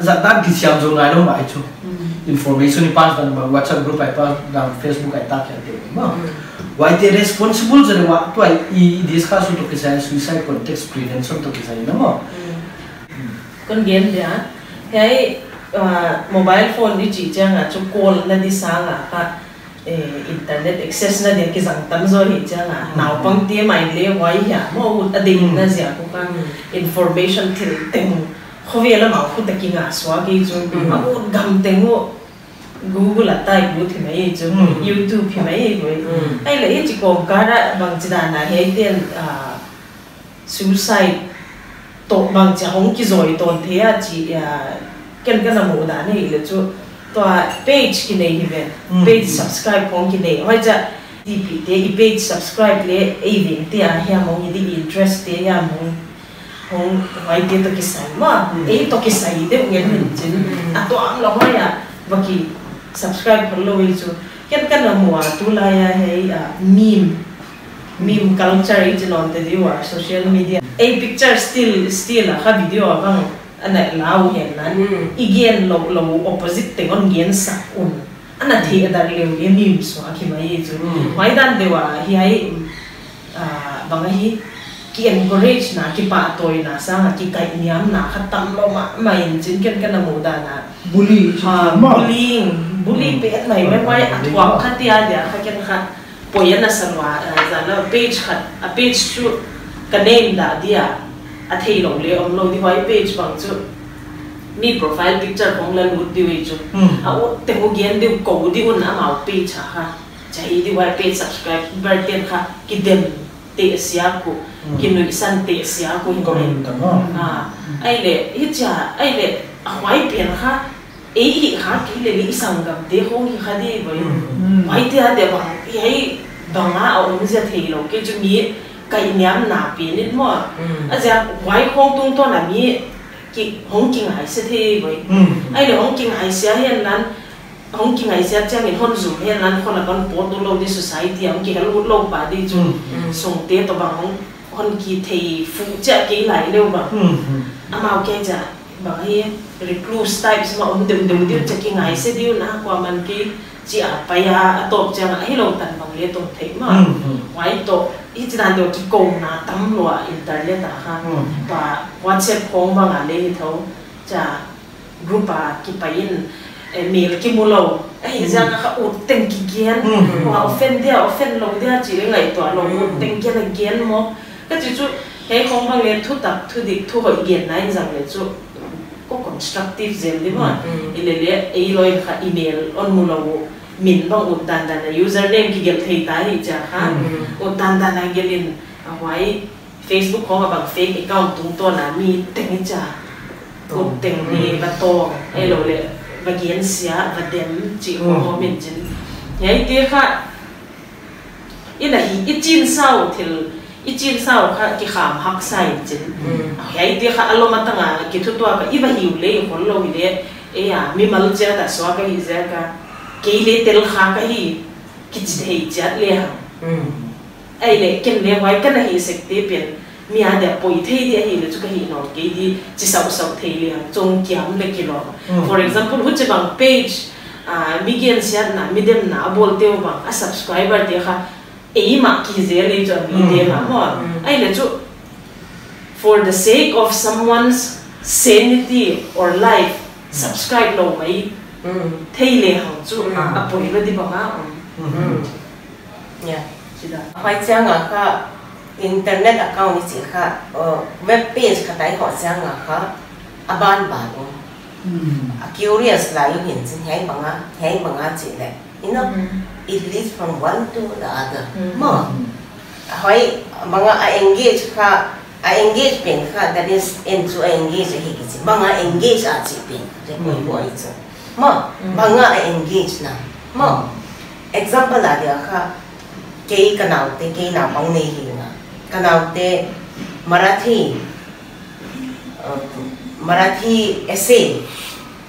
zat dan kisiam zou nailou mah ahi chu. Mm. Information i pass dan bang WhatsApp group a i pass dan, Facebook a i tak hial te maw. Mm. Huaite responsible zah leh ua tua i, i discuss toh kisai, suicide context prevention toh kisai na maw. Mm. Kon gen dia, hiai, uh, mobile phone i chih chiang a chu call na di sang a kha, eh, internet access na dia kizang tam zaw hi chiang a, naupang te mai leh huai hia maw, ut a ding na ziak uh kha, information thil teng khovel a amau khut a kingah suak hi chu, a ut gam teng uh Google a type ut hi mai hi chu, YouTube hi mai hi chu. Ahihleh hichi kawmkal a bangchidan a hiai ten, ah, suicide toh bangchi hong kizui tawn thei a chi, ah, ken ka na muh dan ahihleh chu, tua page kinei hi ve, page subscribe hong kinei. Huaicha, D P te i page subscribe leh ei veng te a hiam hong i di interest te hiam hong, hong huaite toh kisai maw. Ei toh kisai deuh ngen hi chin. A tuam lou huai a, va ki subscribe khol lou hi chu. Ken ka na muh a tulai a hiai, ah, meme. Meme culture i chi nawn te di ua, social media. Ei picture still, still a kha video a bang ana lau hen nan. I gen lou, lou opposite teng hon gen sak un. Ana thei a dar leu leh meme suak hi mai hi chu. Huai dan deuh a hiai, ah, bang ahi, ki encourage na, ki pahtawina sang a, ki kaihniamna kha tam lou mahmah in chin ken ka na muh dan a. Bully, ah, bullying, bully pen mai mai mai a thuak kha tia dia kha ken kha. Poi ana sa lua, ah, zan a page khat, a page chu ka name dah dia, a theilou leh omlou di huai page bang chu. Mi profile picture khong la lut di uh hi chu. A ut teng uh gen di uh kou di un amau page a kha. Chai di huai page subscriber ten kha kidem teh siak uh, kinuihsan teh siak uh hi mai. Ah, ahihleh, hichia, ahihleh, a huai pen kha, ei hi kha kei leh i sanggamte khong hi kha di boi. Huaite a dia bang, hiai bang a om zia theilou kei chu mi kaihniamna pen in maw. A ziak huai khong tungtawn a mi ki, hong kingaihsia thei boi. Ahihleh hong kingaihsia hen nan, hong kingaihsiat chiang in hon zum hen nan khon a kon pawt lou di society a hong kihel ut lou pah di chu. Sungte toh bang hong, hon kithei fuh chiah kei lai leh bang. Amau kia cha bang hi recluse types mah om deuhdeuh di uh cha kingaihsia di uh na kuaman kei chi a pai a, a tawp chiang a hilou tan bang leh tawp theih mah. Huai toh, hichi dan deuh kikouna tam lua internet a kha. Pa WhatsApp khong bang a leh hi thou cha group a kipai in, eh, mel kimu lou. Ahi ziak a kha ut teng kigen. Mm. Hua offend dia, offend lou dia chih leng ngaihtuah lou. Mm. Ut teng kigen a gen maw. Ka chih chu, hiai khong bang leh thutak, thudik, thu hoih genna in zang leh chu, ko constructive zel di maw. Mm. Hileleh, ei lou in kha email hon mu lou. Min bang ut dandan a username kigelh thei ta hi chia kha. Mm. Ut dandan a gelh in, a huai Facebook khong a bang fake account tungtawn a mi teng i chia. Ut teng ni va tawng. Ei lou leh va gensia, va dem chih khong om in chin. Hiaite kha, i na hi, i chin sau thil, i chin sau kha kikham haksa in chin. Mm. Hiaite kha a lom a tang a kithutuak a i va hi uleh i khol lou hileh, ei a, mimal chiat a suak ahi ziak a, kei leh tel kha ka hi, kichi thei chiat leh hang. Mm. Ahihleh ken leng huai ka na hih sekte pen mi a dia poi thei di ahihleh chu ka hih nawn kei di chi sausau thei leh hang, chong kiam leh kilawm. Mm. For example, huchibang page, ah, mi gensiatna, mi demna a bawlte uh bang, a subscriber te kha, eimah kizel leh chu a mite mah maw. Mm. Ahihleh chu, for the sake of someone's sanity or life, subscribe lou mai thei leh hang chu a poi lou di bang a om. Mm. Yeah. Sida. Huai chiang a kha internet account i chih kha, uh, web page khat a i hoh chiang a kha a banban om. Mm. A curious lai uh hi'n chin hiai bang a, hiai bang a chih leh. You know, it leads from one to the other. Mm. Maw. Mm. Huai bang a engage kha, a engage pen kha, that is, en chu a engage ahi kichi. Bang a engage a chih pen, leh koi buai chu. Maw, bang a engage na. Maw. Example a dia kha, kei ka naute, kei naupang nei hi na. Ka naute Marathi, uh, Marathi essay,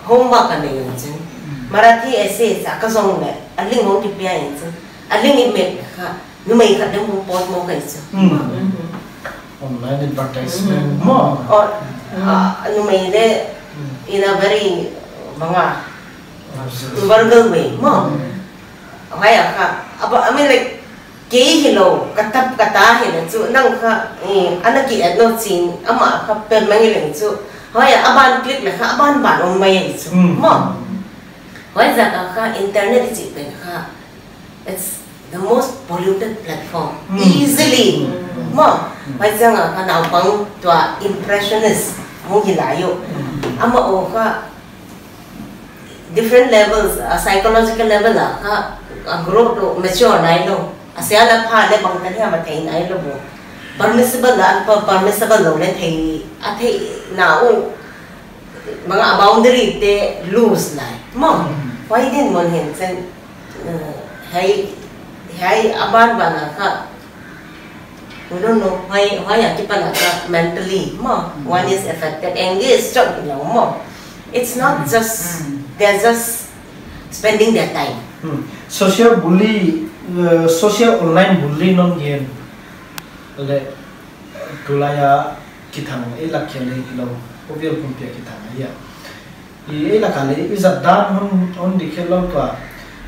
homework a nei in chin. Marathi essay sa ka zong leh, a link hong kipia in chin. A link i mek kha, numei khat deuh hong post maw ka hi chu. Mm. Mm. Online advertisement maw. Or, ah, numei leh in a very, bang a, vulgar way maw. Huai a kha, a ba, I mean, like, kei hilou, ka tap ka ta hileh chu, nang kha, eh, ana ki add lou chin, amah kha pen mang hileh chu, huai a, a ban click leh kha, a banban om mai hi chu. Mm. Maw. Huai ziak a kha, internet i chih pen kha, it's the most polluted platform. Mm. Easily. Mm. Maw. Mm. Huai ziak a kha, naupang tua impressionist hong hi lai uh. Mm. Amah uh kha, different levels, a psychological level a kha, a grow to mature nai lou. A sia leh pha leh bang tan hiam a thei nai lou maw. Permissible leh unper-, permissible lou leh thei, a theihna uh, bang a boundary te loose lai. Maw, huai dinmun hi'n chin, uh, hiai, hiai a banban a kha, I don't know, huai, huai a kipan a kha mentally, maw, one is affected, engage chauh hilou maw. It's not just, they're just spending their time. Hmm. Social bully, uh, social online bully non gen leh tulai a kithang ei lak hial hilou, khua vel pumpi a kithang ahi a. I ei lak a leh, i zat dan hon, hon dik khelh lou tua,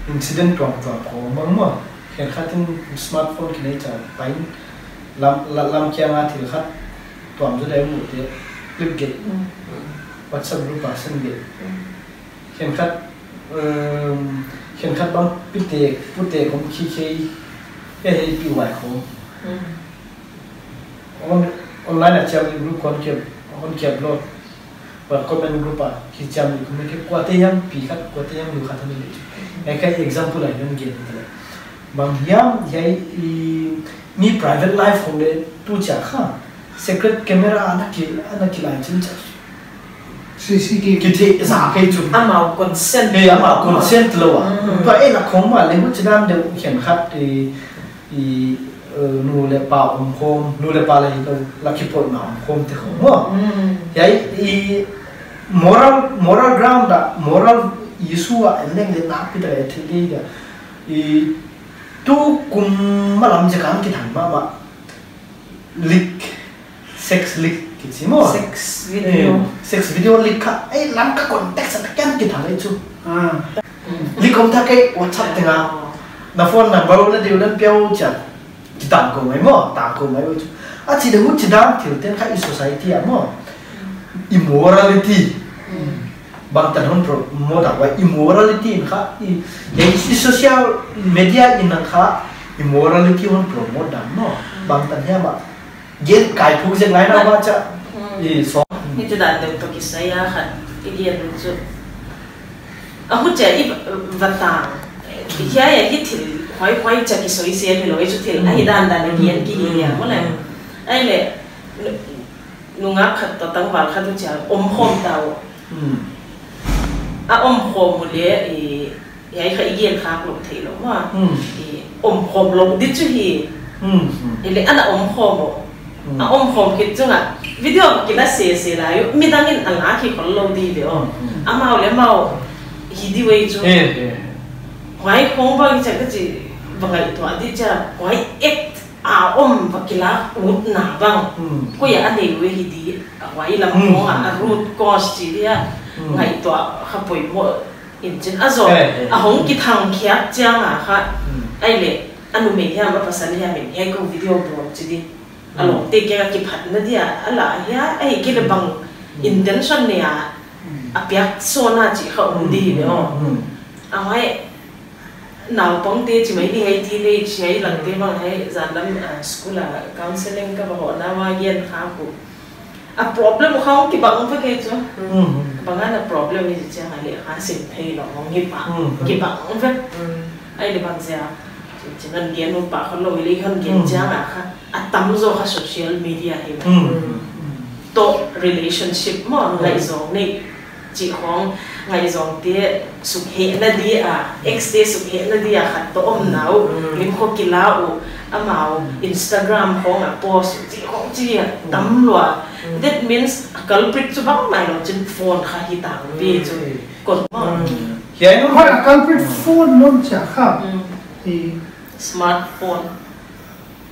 incident tuamtuam khong bang maw. Khenkhat in smartphone kinei chiang pai in lam, la-, lam kiang a thil khat tuam zaw deuh mu te, clip gei. Mm. WhatsApp group a send gei. Mm. Khenkhat, um, khenkhat bang pute, pute kom khi khei, he he pi wai khong. Mm. On-, online a chiam group kon ke, kon ke upload. But comment group a, kichiam ni comment ke kuate hiam pi khat, kuate hiam nu khat ani leh. Hiai kha example a hon gen ta leh. Bang hiam, hiai i, mi private life hong leh tu chia kha. Secret camera ana ki, ana kilai chin chia. C C T V. Kithi, sa kei chu. Amau consent. Hei, amau consent lou a. Mm. Tua ei lak khong mah leh huchidan deuh khenkhat i, i, eh, nu leh pa omkhawm, nu leh pa leh hilou, lak kipawlna omkhawm te khong maw. Mm. Hiai i moral, moral ground a, moral issue a en leng leh nakpi tak a thil di a. I tu kum malam zek a kithang mahmah. Leak, sex leak kichi maw. Sex video. Eh, sex video leak kha, ei lam kha context a tak kian kithang ei chu. Ah. Leak om ta kei WhatsApp teng a. Na phone number na diu nan piau chia. Kitang kou mai maw, tang kou mai chu. A chi deuh huchidan thil ten kha i society a maw. Immorality. Mm. Bangtan hon promote a, huai immorality in kha, i, i social media in kha immorality hon promote dan maw. Bangtan hiam a gen kai phuk zek lai na maw chia. I so. Hichi dan deuh toh kisai a khat i gen chu. A huchia i va tang. Hiai a hi thil huai huai chia kisoisel hilou, i chu thil ahi dandan a gen ki hi a maw le. Ahihleh nungak khat toh tangval khat huchia omkhawm ta uh. A omkhawm uh leh, i, hiai kha i gen khak lou theilou maw. I omkhawm lou di chu hi. Ahihleh ana omkhawm uh. A omkhawm khit chungah video kila sese lai uh. Midang in a la khol lou di ve uh. Amau leh amau hi di ve chu. Huai khong bang chia ka chi va ngaihtuah di chia. Huai act a om va kila utna bang. Koi a nei ve hi di, a huai lam khong a, a root cause chi dia. Ngaihtuah kha poimoh in chin a zaw. A hong kithang khiak chiang a kha. Ahihleh a numei hiam a pasal hiam in hiai khong video bawl chi di. A lawmte kiang a kiphatna dia a la hia, ahihkeileh bang intention nei a a piak sawm a chi kha om di ve uh. A huai naupangte chi mai ni ngai ti leh chi ai langte bang hiai zan lam, ah, school a counseling ka va hohna uah gen khak uh. A problem uh kha hong kibang vek chu. Bang a na problem i chi chiang a leh kha sim theilou hong hi pah. Kibang vek. Ahihleh bang chia. Chi nan gen uh pah kha lou leh hon gen chiang a kha. A tamzaw kha social media hi. Toh relationship maw, ngaihzawng nei. Chi khong ngaihzawngte sukhehna di a, ex te sukhehna di a khat toh omna uh, lim khong kila uh, amau Instagram khong a post uh, chi khong chi a tam lua. That means a culprit chu bangmah lou chin phone kha hi tang pi chu. Kon maw. Hiai no. Huai a culprit phone lou chia kha. I smartphone.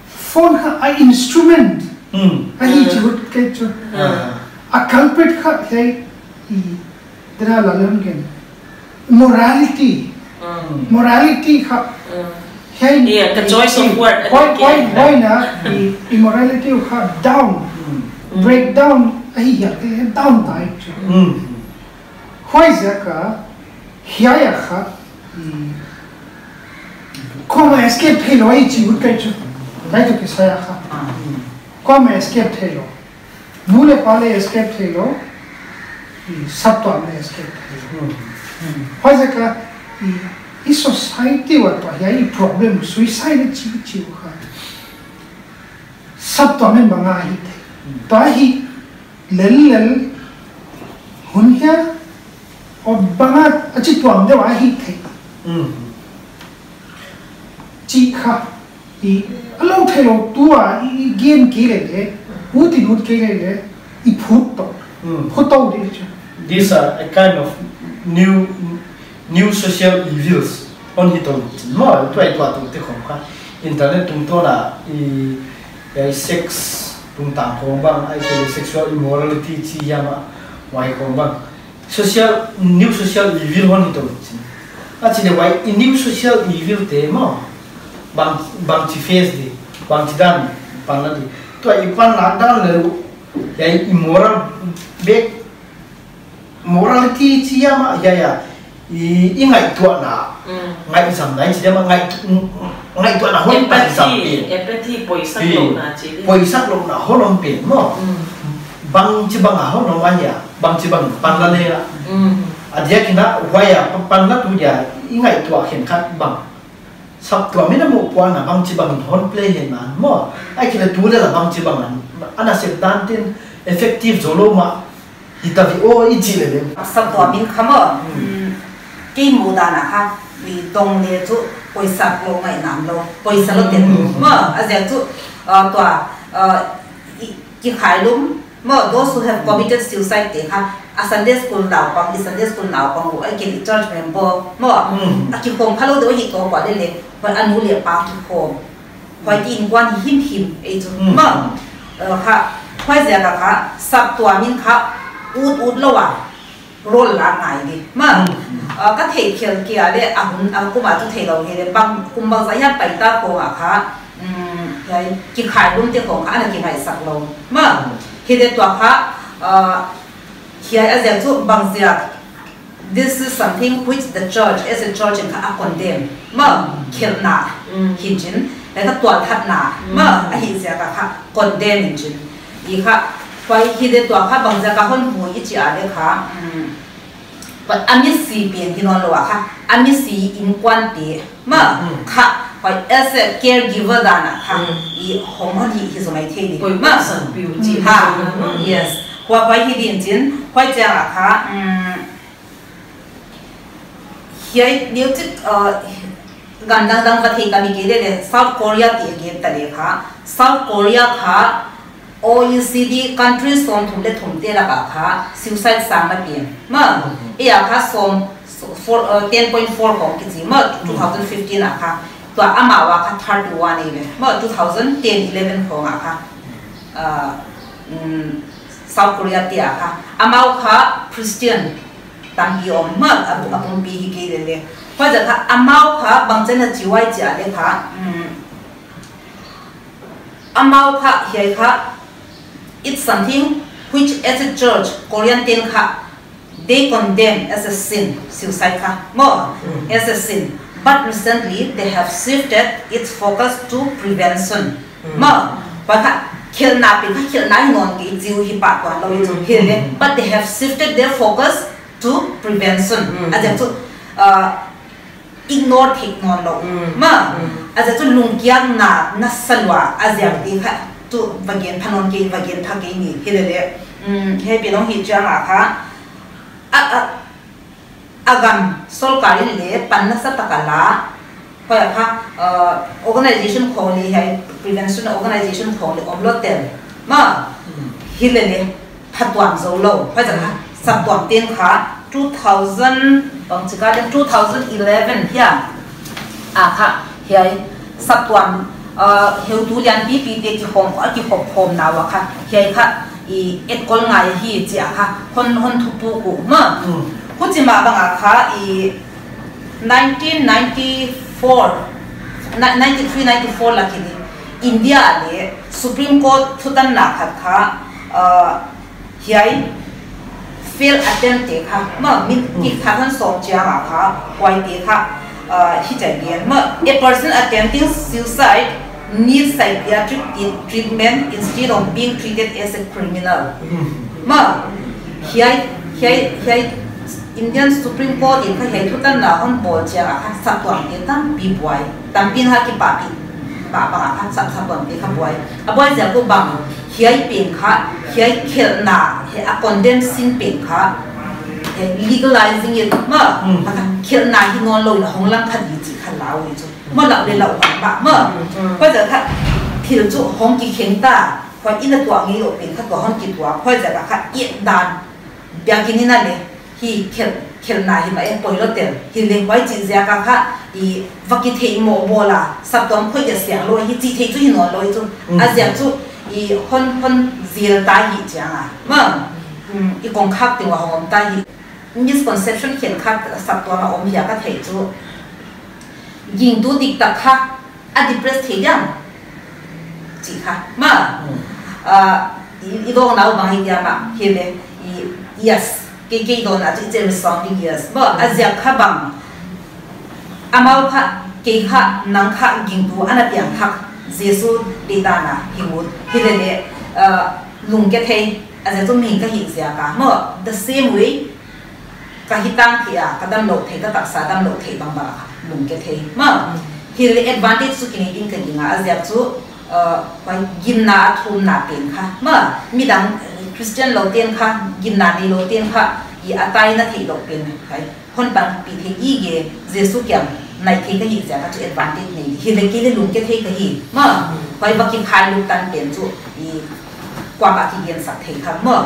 Phone kha a instrument. Ahi chi ut kei chu. A culprit kha hiai i dra la lem gen. Morality. Morality kha hiai. Yeah, the choice of word. Why, why, why na i, immorality kha down. Breakdown ahi hiai, down tai chu. Huaiziak a hiai a kha, kuamah escape theilou ahi chi ut kei chu. Ngai toh kisai a kha. Kuamah escape theilou. Nu leh pa leh escape theilou. Saptuam leh escape theilou. Huaiziak a i, i society uah tuh hiai i problem suicide chi chi uh kha. Saptuam in bang a hih thei. Tua hi lel lel hun hia, o bang a chi tuam deuh a hih thei. Chi kha, i, a lou theilou tua, i, i gen kei leh leh, ut in ut kei leh leh, i phut toh. Phut toh di chu. These are a kind of new new social evils hon hi tou chin maw, tuaituah tou te khong kha. Internet tungtawn a i, i sex tungtang khong bang, ahihkeileh sexual immorality chi hiam a, huai khong bang. Social, new social evil hon hi tou chin. A chi leh huai i new social evil te maw. Bang, bangchi face di, bangchi dan panla di. Tua i panlak dan leh, hiai immoral bek morality chi hiam a, hiai a, i, i ngaihtuahna, ngaihzamna i chi hiam a, ngai-, ngaihtuahna hon panzam pen. Empathy, poisak louhna chi di. Poisak louhna hon om pen maw. Bangchibang a hon om ahia, bangchibang panla leh a. A diak in a, huai a, panla tu dia, i ngaihtuah khenkhat bang. Saptuam in a mohpuakna bangchibang in hon play hen a maw. Ahihkeileh tu leh la bangchibang in. Ana sep dan ten effective zou lou mah. Hita vi o i chi leh leh. Saptuam in kha maw. Kei muhdan a kha. I dong leh chu poisak lou ngai nam lou. Poisak lou ten maw. A ziak chu, ah, tua, ah, i, kikhailum maw, those who have committed suicide te kha, a Sunday school naupang, i Sunday school naupang uh, ahihkeileh church member maw, a kikhawm kha lou deuh hi tou pah leh leh, huai a nu leh pa kikhawm. Huai ki inkuan hi himhim ei chu maw. Eh, kha, huaiziak a kha, saptuam in kha, ut ut lou a role la ngai di. Maw, ah, ka theih khial kei a leh, a hun, a kum a chu theilou hi leh, bang, kum bangzah hiam paita khong a kha, um, hiai, kikhailum te khong kha, ana kingaihsak lou. Maw, hi leh tua kha, ah, hiai a ziak chu bangziak, This is something which the church, as a church, in kha a condemn. Maw, khelhna, hinchin, leh kha tualthatna, maw, ahihziak a kha condemn hinchin. I kha, huai hi leh tua kha bangziak a hon mu i chi a leh kha, um, huai a misi pen hi nawnlou a kha, a misi innkuante, maw, kha, huai as a caregiver dan a kha, i hong hon hi, hi zomai thei ni. Maw, sanpiu chi ha, yes. Huai, huai hi din chin, huai chiang a kha, um, hiai neuchik, uh, gam dangdang va thei ka mi kei leh leh South Korea ti a gen ta leh kha. South Korea kha O E C D country sawmthum leh thumte lak a kha suicide sangna pen. Maw, ei a kha sawm, four, uh, ten point four khong kichi maw, two thousand fifteen a kha. Tua amau a kha thirty-one ei ve. Maw, two thousand ten eleven khong a kha. Uh, um, South Korea te a kha. Amau kha Christian tampi om maw, a, a pumpi hi kei leh leh. Huaiziak kha, amau kha, bangchin a chi uai chi a leh kha, um, amau kha, hiai kha, it's something which as a church, Korean ten kha, they condemn as a sin, suicide kha, maw, as a sin. But recently, they have shifted its focus to prevention. Maw, huai kha, khelhna pen kha, khelhna hi nawn kei chi uh hi pah tuanlou i chu hi leh. But they have shifted their focus to prevention. A ziak chu, uh, ignore theih nawnlou. Maw, a ziak chu lungkiatna na sa lua, a ziak te kha, tu va gen pha nawn kei, va gen pha kei ni, hi leh leh. Um, hiai pen hong hi chiang a kha, a, a, a gam sorkar in leh pan nasa tak a la, huai a kha, uh, organization khong leh hiai, prevention organization khong leh omlou tel. Maw, hi leh leh, phatuam zoulou. Huaiziak a kha, saptuam ten kha, two thousand, bangchi ka leh, two thousand eleven hiai a kha, hiai, saptuam, uh, heutu lianpipi te kikhawm, a kikhop khawmna ua kha, hiai kha, i etkol ngai hi chi a kha, hon, hon thupuk uh maw. Huchi mah bang a kha, i nineteen ninety-four, ni-, ninety-three ninety-four lak in India leh Supreme Court thutanna khat kha, uh, hiai fail attempt te kha, maw, mi khat hon sawm chiang a kha, huai te kha, uh, hichi a gen, maw, a person attempting suicide needs psychiatric te-, treatment instead of being treated as a criminal. Maw, hiai, hiai, hiai Indian Supreme Court in kha hiai thutanna hon bawl chiang a kha saptuam te tampi buai. Tampi in kha kipahpih mah bang a kha sap, saptuam te kha buai. A buai ziak uh bang, hiai pen kha, hiai khelhna, hiai a condemn sin pen kha, hiai legalizing it maw, kha khelhna hi nawnlou in a hong lang kha di chi kha lau i chu. Maw, lau leh lau bang mah maw. Huaiziak kha thil chu hong kikheng ta, huai in a tuah ngeilou pen kha tua hon kituak. Huaiziak a kha i dan biakin in a leh, hi khel, khelhna hi mah e, poilou tel. Hi leh huai chih ziak a kha, i va kithei mawh bawl a, saptuam khoi dia siang lou hi chih theih chu hi nawnlou i chu. A ziak chu, i hon, hon zil ta hi chiang a. Maw, um, i kongkhak teng ua hong om ta hi. Misconception khenkhat saptuam a om hi a ka theih chu. Gingtu diktak kha, a depress thei diam. Chih kha. Maw. Ah, i, i dawng nau bang hi diam a. Hi leh, i, yes. Kei, kei dawn a chu it's a resounding yes. Maw, a ziak kha bang. Amau kha, kei kha, nang kha, gingtu, ana piangthak. Jesu deihdan a, hi ut. Hi leh leh, ah, lungke thei. A ziak chu mi ka hih ziak a. Maw, the same way, ka hi tang thei a, ka damlouh theih, ka taksa damlouh theih bangbang a, lungke thei. Maw, hi leh advantage chu kinei ding ka gingta a, a ziak chu, uh, huai ginna a thumna pen kha. Maw, midang, eh, Christian lou ten kha, ginna neilou ten kha, i a taina theihlouh pen kha. Hon panpih thei gige, Jesu kiang nai thei ka hih ziak a chu advantage nei. Hi leh kei leh lungke thei ka hi. Maw, huai va kikhailut tan pen chu, i kuamah kigensak thei kha maw.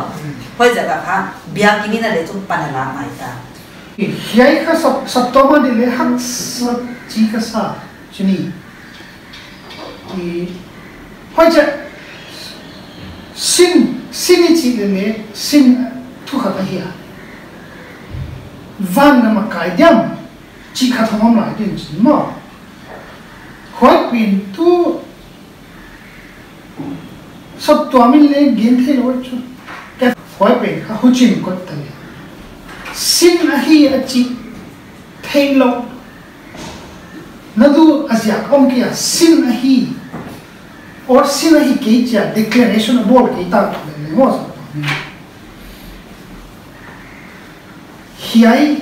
Huaiziak a kha, biakin in a leh chu pan a la mai ta. Hiai kha sap, saptuam a di leh haksa chi ka sa, chih ni. I, huaiziak, sin, sin i chih leh leh, sin thu khat ahi a. Van na makai diam, chih khat hong om lai ding chin maw. Huai pen tu, saptuam in leng gen theilou chu. Ka huai pen kha huchiin kot ta leh. Sin ahi a chih theilou. Na du a ziak om kia sin ahi. Or sin ahi kei chia declaration a bawl kei ta tu le mo sa. Hiai,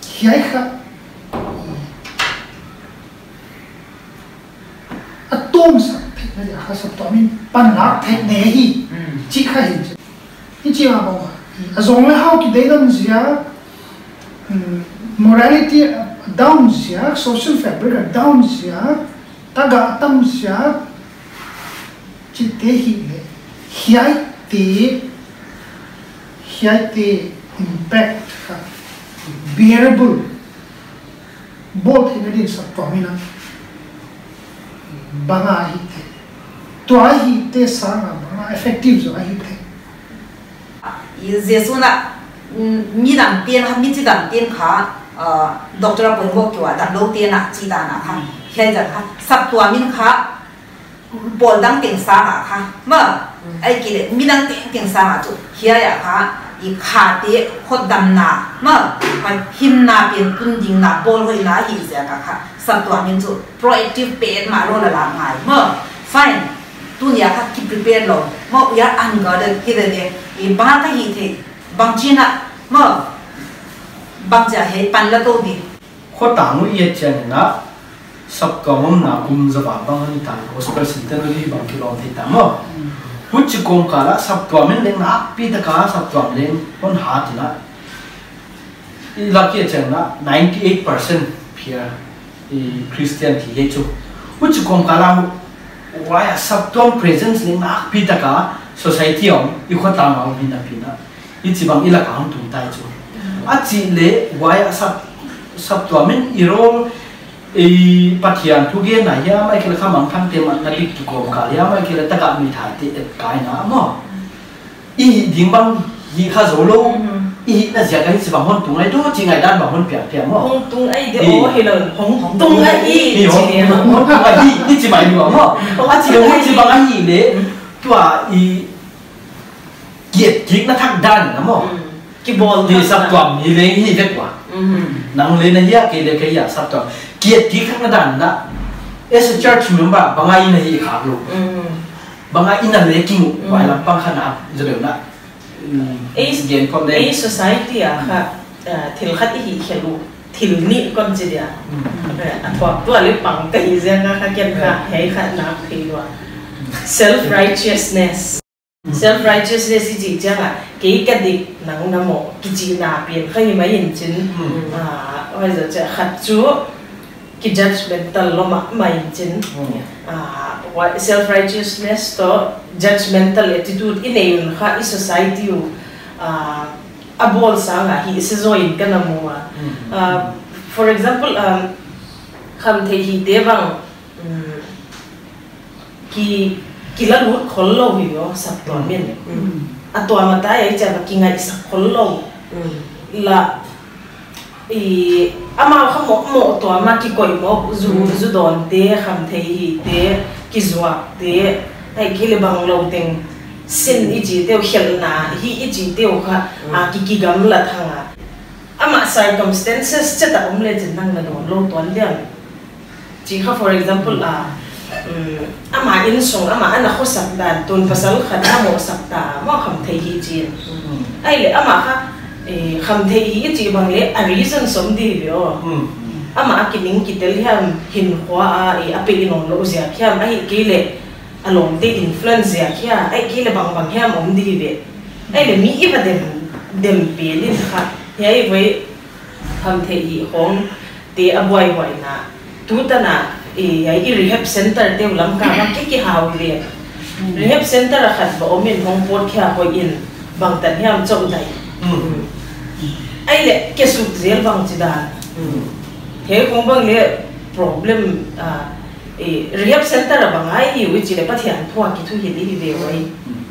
hiai kha a tawmsak theihna dia kha saptuam in panlak theih nei hi. Mm. Chih kha hi. Hichi a bang a zong le hau ki deidam ziak, mm, morality a down ziak, social fabric a down ziak, tagah a tam ziak, chihte hi le, hiaite, hiaite impact kha bearable bawl theihna din saptuam in a bang a hih thei. Tua hihte sang a bang a effective zaw a hih thei. I Jesu'n a, mm, midangte'n, michidangte'n kha, ah, doctor a poimoh kei ua, damloute'n a chih dan a kha. Hiai zang kha, saptuam in kha, pawl dang teng sang a kha. Maw, mm, ahihkeileh, midang tengteng sang a chu. Hiai a kha, i khate, hotdamna. Maw, hinna pen tun dingna, bawl hoihna, hi ziak a kha. Saptuam in chu, proactive petmah lou la la ngai. Maw, fine. Tuni a kha ki prepare lou. Maw, we are unguarded, hi de de. I bang ka hih thei. Bang chihna. Maw, bang chia hei pan la tou di. Khotang uh i et chiang in a, saptuam omna kum za val bang a ni ta, Gospel Centenary bang kilawm thei ta maw. Mm. Huchi kawmkal a saptuam in leng nakpi taka saptuam leng hon hat in a. I lak i et chiang in a ninety eight percent pia i Christian ti hi chu. Huchi kawmkal a huai a saptuam presence leng nakpi taka society a om i khotang a om hi napi in a. Hichibang i lak a hong tung tai chu. A chih leh huai a sap, saptuam in i role, i Pathian thugenna hiam, ahihkeileh kha mangthangte manna dik kikawmkal hiam, ahihkeileh tagah mi thaite etkaina maw. I hih ding bang hih kha zou lou, i hihna ziak a hichibang hong tung ahi diam chi ngaihdan bang hong piak piak maw. Hong tung ahi de aw, hilou, hong tung ahi, hong tung ahi, hichi mai lua maw. A chih leh huchibang ahi leh, tua i Kiat kikna thak dan in a maw. Mm. Kibawl thak dan. Saptuam mi leng hi vek ua. Mm. Nang leng na hia, kei leng ka hia saptuam. Kiat kikna dan in a. As a church member, bang a i na hi khak lou. Mm. Bang a i na leng king, mm, huai lampang kha na, zaw deuh na. Mm. Ei, gen khawm leng. Ei society a kha, ah, thil khat i hih khe lou. Thil nih kon chi dia. Mm. Eh, a thuak tuah leh pang ka hi ziak a kha ken kha, eh, hei kha na phei lua. Self-righteousness. Self-righteousness i chih chiang a, kei ka dik nang na moh, kichihna pen kha hi mai in chin. Mm. Ah, huai zoh chiah khat chu, ki judgmental lou mahmah in chin. Mm. Ah, huai self-righteousness toh judgmental attitude i nei un kha i society uh, ah, a bawl sang a hi se zaw in ka na mu a. Mm. Ah, for example, um, khamtheih hihte bang, mm, ki, ki la lut khol lou hi aw, saptuam in. Mm. A tuam a tai a i chiang a kingaihsak khol lou. Mm. La, i, amau kha mohmoh tuam a kikoih mawk zu, mm, zu dawnte, khamtheih hihte, kizuakte, ahihkeileh bang lou teng, sin i chihte uh, khelhna hi i chihte uh kha, mm, a ki, kigamla thang a. Amah circumstances chet a om leh chin nang na dawn lou tuan diam. Chi kha, for example, ah, um, amah innsung, amah ana khosak dan, tun pasal khat a mohsak ta, maw khamtheih hih chin. Mm. Ahihleh amah kha, eh, khamtheih hih i chih bang leh a reason om di ve aw. Mm. Amah a kining kitel hiam, hinkhua a, eh, a pe in om lou ziak hiam, ahihkeileh a lawmte influence ziak hia, ahihkeileh bangbang hiam om di ve. Ahihleh mi i va dem, dem pen in kha, hiai voi khamtheih hih khawng te a buaihuaina. Tutan a, eh, hiai i rehab center te uh lam ka bang ki, kihau ve. Mm. Rehab center a khat va om in hong pawt khia hoih in bangtan hiam chauh dai. Mm. Ahihleh kesuk zel bang chi dan. Mm. Hiai khawng bang leh problem, ah, eh, rehab center a bang a i uh i chih leh Pathian thu a kithuhilh i hi ve uai. Mm.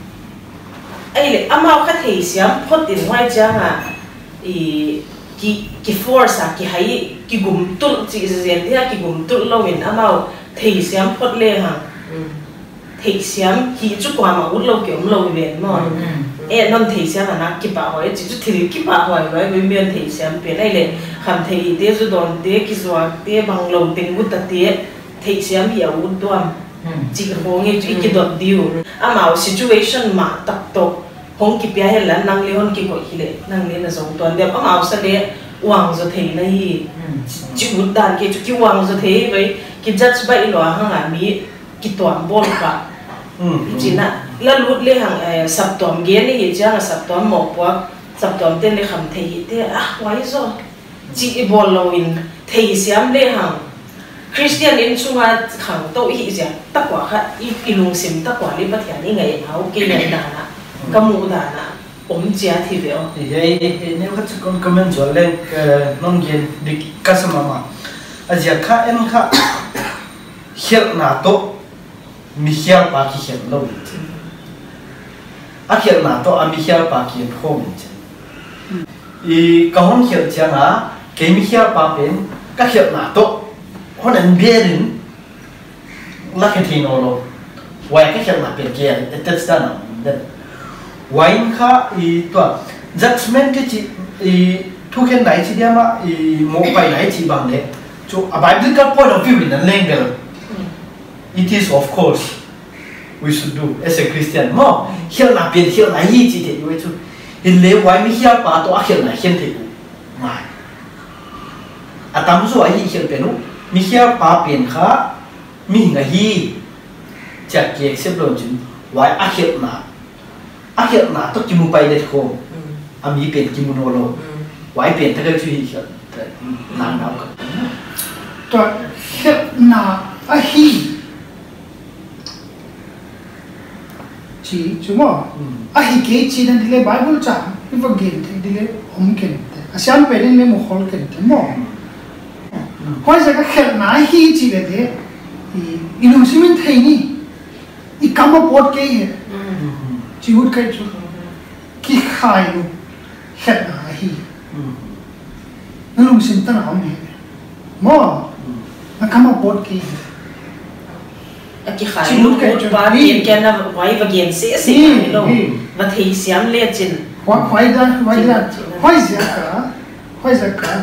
Ahihleh amau kha theisiam phot in huai chiang a, i, ki, ki force a, kihai, kigumtulh chih zel dia, kigumtulh lou in amau theisiam phot lehang. Mm. Theisiam hih chu kuamah ut lou ki om lou ve maw. Mm. E, non theisiam ana kipahhuai, chih chu thil kipahhuai, huai, huai mi hon theisiam pen, ahihleh, khamtheihte, zu dawnte, kizuakte, banglou teng ut tate, theisiam hi a ut tuam. Hmm. Chih khong e chu i Hmm. kidot diu. Amau situation mah tak toh, hong kipia henla nang leng hon kikoih hileh, nang leng na zong tuan diam. Amau sa leng, uang zaw thei na hi. Hmm. Chih ut dan kei chu ki uang zaw thei, huai, ki judge baih lua hang a mi, kituam bawl pah. Hmm. Chihna, la lut lehang, eh, saptuam gen i hih chiang a saptuam mohpuak, saptuam ten leng khamtheihte, ah, huai zaw. Chih i bawl lou in, theisiam lehang. Christian innsung a khangtou i hih ziak tak ua kha, i, i lungsim tak ua leh Pathian i ngaihna uh kei ngaihdan a, ka muhdan a, om chiat hi ve aw. Hei, hei, hei, neu khat chu kon comment zual leng, eh, non gen dik ka sa mahmah. A ziak kha, en kha, khelhna toh, mi khialpa kikhelh lou in chin. A khelhna toh, a mi khialpa ki en khawm in chin. I ka hon khelh chiang a, kei mi khialpa pen, ka khelhna toh, hon en bial in, la khe thei nawnlou. Huai ka khelhna pen kei a attach dan a om den. Huai in kha i tua judgment te chih i thukhenna i chih diam a i mohpaihna i chih bang leh. Chu a biblical point of view in a leng bel. It is of course we should do as a Christian. Maw, khelhna pen khelhna hi chih theih uh chu. Hinleh huai mi khialpa toh a khelhna khen theih uh. Ngai. A tamzaw a hih khelh pen uh. Mi khialpa pen kha mihing ahi, chia ki accept lou chin, huai a khelhna, a khelhna toh kimu pai det khawm, Mm. a mi pen kimu nawnlou, Mm. huai pen tak a chu hi khelh, nang nau ka. Tua khelhna ahi. Chi, chu maw. Mm. Ahi kei chih dan di leh Bible chang, i va gen thei di leh om ken te. A siam pen in leng mu khol ken te maw. Mm. Huaiziak a khelhna ahi chih leh te, i, i lungsim in thei ni, i kam a pawt kei hi. Mm. Chi ut kei chu. Kikhai lou, khelhna ahi. Mm. Na lungsim tan a om hi. Maw, Mm. na kam a pawt kei hi. A kikhai Chi lou ut kei ut chu. pa Hi. ken ken na huai va gen sese Hi, ngai lou. hi. Va theisiam leh chin. Huai, huai dan, huai Chin, dan. chin. Huaiziak a, huaiziak a.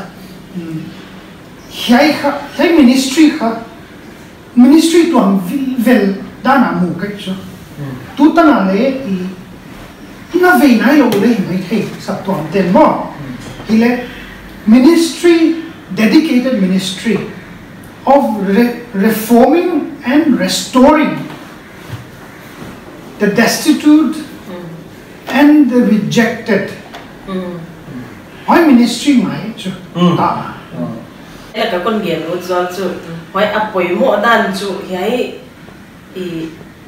Mm. Hiai kha, hiai ministry kha. Ministry tuam vi-, vel dan a mu kei chu. Hmm. Tutan a leh i, i nga vei nailou leh hi maithei saptuam ten maw. Hmm. Hileh ministry, dedicated ministry of re-, reforming and restoring the destitute Hmm. and the rejected. Hmm. Huai ministry mai chu. Hmm. Ta. Hmm. Leh ka kon gen ut zual chu, huai a poimoh dan chu, hiai i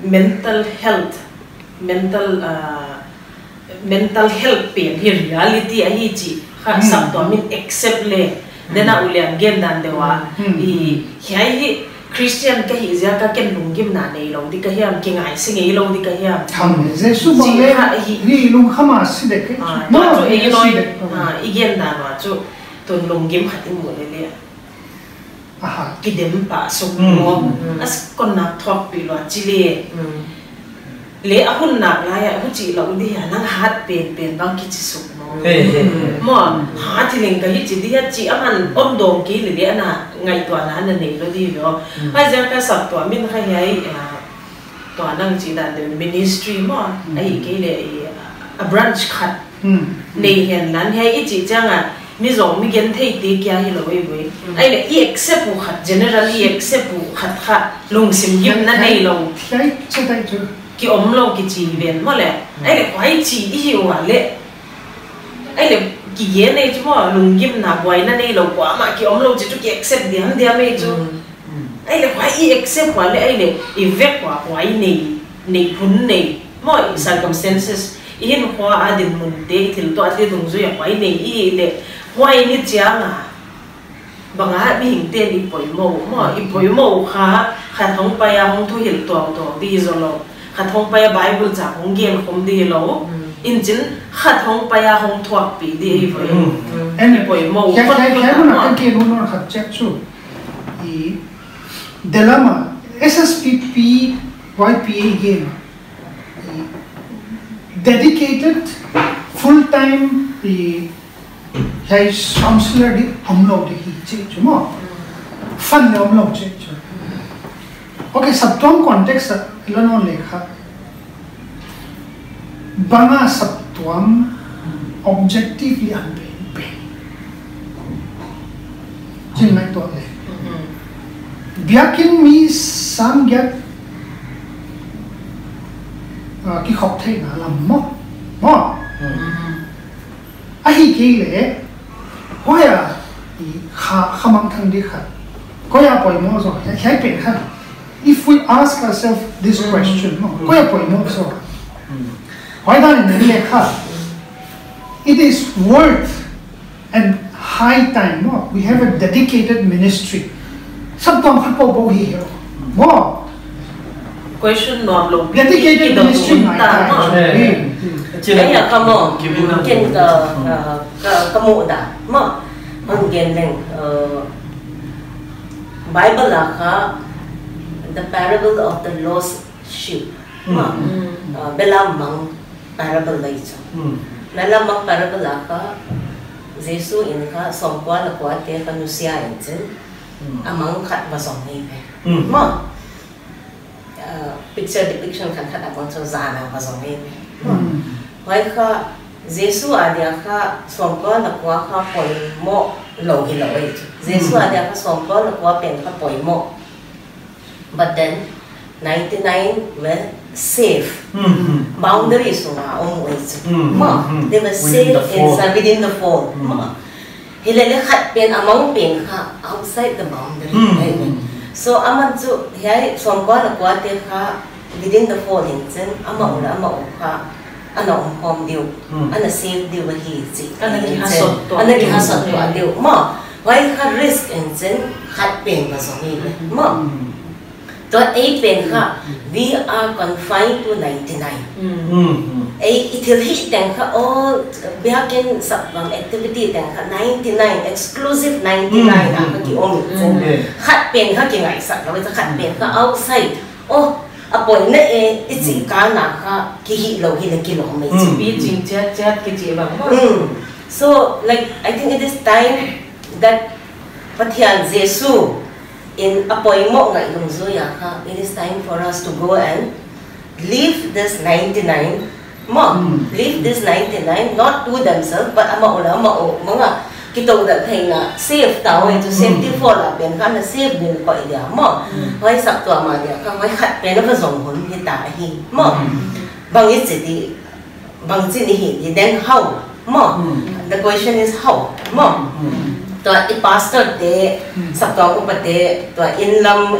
mental health, mental, ah, mental health pen hi reality ahi chih kha Hmm. saptuam in accept leh, Hmm. den a ulian gen dan deuh a, Hmm. i hiai hi Christian ka hih ziak a ken lunggimna neilou di ka hiam, kingaihse ngeilou di ka hiam. Tham, Jesu bang Chi leh, kha hi. hi lungkham a si dek kei. Ah, Maw, tua chu hi ei si loi, dek. ah, i gen dan ua chu, tun lunggim khat i mu leh leh. Aha. Kidem pah suk Hmm. maw. Hmm. As kon nak thuak pi lua chi leh. Hmm. Leh a hun nak lai a, huchi lou di hia, nang hat pen pen bang kichi suk maw. He, he, he. Maw, hat hi leng ka hi chi di hia chi a man om dong kei leh leh ana ngaihtuahna ana neilou di lou. Hmm. Huaiziak a saptuam in kha hiai, ah, tua nang chih dan deuh ministry maw. Hmm. Ahi kei leh, ah, a branch khat Hmm. Nei hen nan hiai i chih chiang a, mi zong mi gentheite kia hilou ei ve. Hmm. Ahihleh i accept uh khat, generally i accept uh khat kha, lungsim gimna Hiai, neilou. hiai, chi tai chu. Ki omlou kichi ven maw leh. Hmm. Ahihleh huai chi i hi ua leh. Ahihleh kigen ei chu maw, lunggimna buaina neilou kuamah ki omlou chih chu ki accept diamdiam ei chu. Hmm. Hmm. Ahihleh huai i accept ua leh ahihleh i vek ua huai nei, nei hun nei. Maw i circumstances, i hinkhua a dinmun te, i thil tuah te dungzui a huai nei i leh, huai ni chiang a, bang a mihing ten i poimoh, maw, i poimoh kha, khat hong pai a hong thuhilh tuamtuam di zolou, khat hong pai a Bible chang hong gen khum di lou, Mm. in chin, khat hong pai a hong thuakpih di hi voi. Mm. Mm. I poimoh, Kya, kya, khat kya hon na khat. kya hon na khat check chu. I, Delama, S S P P Y P A game. dedicated, full time, i, hiai counselor di omlou di hi chih chu maw. Fund leh omlou chih chu. Okay, saptuam context ah la nawn leh kha. Bang a saptuam objective leh a pen pen. Chin ngaihtuah leh. Biakinn mi sang giat, ah, kikhop theihna lam maw. Maw. Ahihkeileh, koi a, i kha, kha mangthang di kha. Koi a poimoh zaw, hiai, hiai pen kha. If we ask ourselves this question, maw, koi a poimoh zaw. Huai dan in leh kha. It is worth and high time, maw. We have a dedicated ministry. Saptuam khat poupou hi hi. Maw. Question nuam lou. Dedicated ministry ngai ta. Ai ya, ka maw. Ken ka, uh, ka, ka muhdan. Maw. Hon gen leng, uh, Bible a kha, the parable of the lost sheep. Maw. Uh, belam mang parable lai chu. Belam mang parable a kha, Jesu in kha sawmkua leh kuate kha nusia in chin. A mang khat va zong nei ve. Maw. Uh, picture depiction khat khat a kon chu zan a va zong nei ve. Huai kha Jesu a dia kha sawmkua leh kua kha poimoh lou hilou ei chu. Jesu a dia kha sawmkua leh kua pen kha poimoh. But then ninety-nine were safe. Boundary sunga om ei chu. Maw, they were safe inside, within the fold. Maw. Hilele khat pen a mang pen kha outside the boundary. So aman chu hiai sawmkua leh kuate kha within the fold in chin, amau leh amau kha ana omkhawm diu, ana safe diu ahi chih. Ana kihasot tuah diu. Maw, huai kha risk in chin khat pen va zong hi ve. Maw. Tua ei pen kha, we are confined to ninety-nine. Ei i thilhih teng kha, all biakinn saptuam activity teng kha ninety-nine, exclusive ninety-nine a kha ki om. Khat pen kha kingaihsak lou, khat pen kha outside. Oh, a poimoh e, i chih kha na kha kihih lou hileh kilawm mai chu. Pi ching chiat chiat kichi bang maw. So, like, I think it is time that Pathian Jesu in a poimoh ngaih dungzui a kha, it is time for us to go and leave this ninety-nine. Maw, leave this ninety-nine, not to themselves, but amau leh amau, manga, kitoh dan theihna, safe ta, huai chu safety fold a pen kha na safe ding koih dia, maw. Huai saptuam a dia kha, huai khat pen va zong hun hita hi, maw. Bang i chi di, bangchi ni hi, then how? Maw. The question is how? Maw. Tua i pastor te, saptuam upa te, tua inn lam,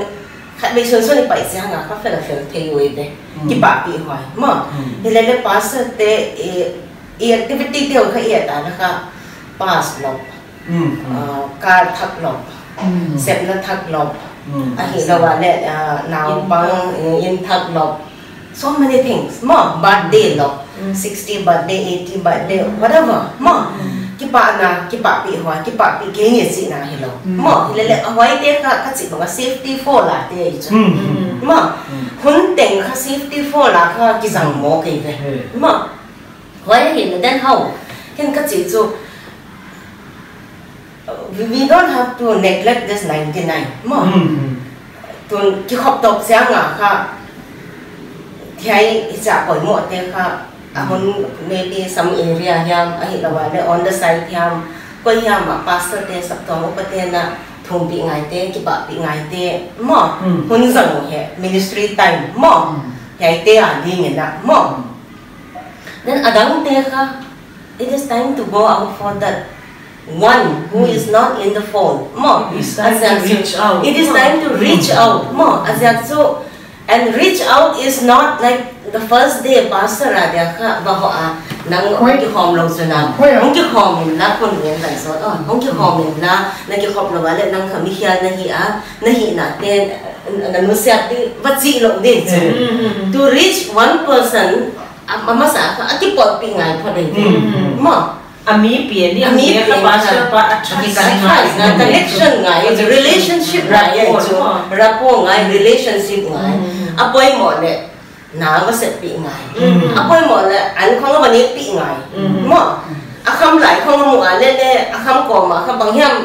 khatvei sunsun i pai chiang a kha fel a fel thei uh ve. Kipahpih huai. Maw. Hilele pastor te, i, i activity te uh kha i et a kha pass lou. Ah, car thak lou, sepna thak lou, ahihlouh leh, ah, naupang, eh, inn thak lou. So many things. Maw, birthday lou, sixty birthday, eighty birthday, whatever. Maw, kipahna, kipahpih huai, kipahpih kei nge chihna hilou. Maw, hilele, huaite kha, ka chih bang a safety fold a te ahi chu. Maw, hun teng kha safety fold a kha kizang maw kei ve. Maw, huai ahi leh then how? Ken ka chih chu, we, we don't have to neglect this ninety-nine. Maw. Tun kikhop tawp chiang a kha, hiai i chah poimoh te kha, a hun maybe some area hiam, ahihlouh leh on the side hiam, koi hiam a pastor te saptuam upa te na thumpih ngai te, kipahpih ngai te, maw, hun zang uh hi, ministry time, maw, hiaite a ding in a, maw. Then a dangte kha, it is time to go out for that one who is not in the fold. Maw, it is time to reach out. It is time to reach out. Maw, a ziak chu, and reach out is not like the first day pastor a dia kha va hoh a, nang hong kikhawm lou chu na. Hong kikhawm in la kun ven lai zot. Oh, hong kikhawm in la, na kikhop lou leh nang kha mi hial na hi a, na hihna te, na nusiat di, va chih lou di chu. To reach one person, a, a masa kha, a kipawlpih ngai phot di. Maw. A mi pen ni, a mi pen kha pastor pa a trust ngai, connection ngai, relationship ngai, rapport ngai, relationship ngai. A poimoh leh, na va seppih ngai. A poimoh leh an khong va nekpih ngai. Maw, a kham lai khong mu a leh leh a kham kawm a kha bang hiam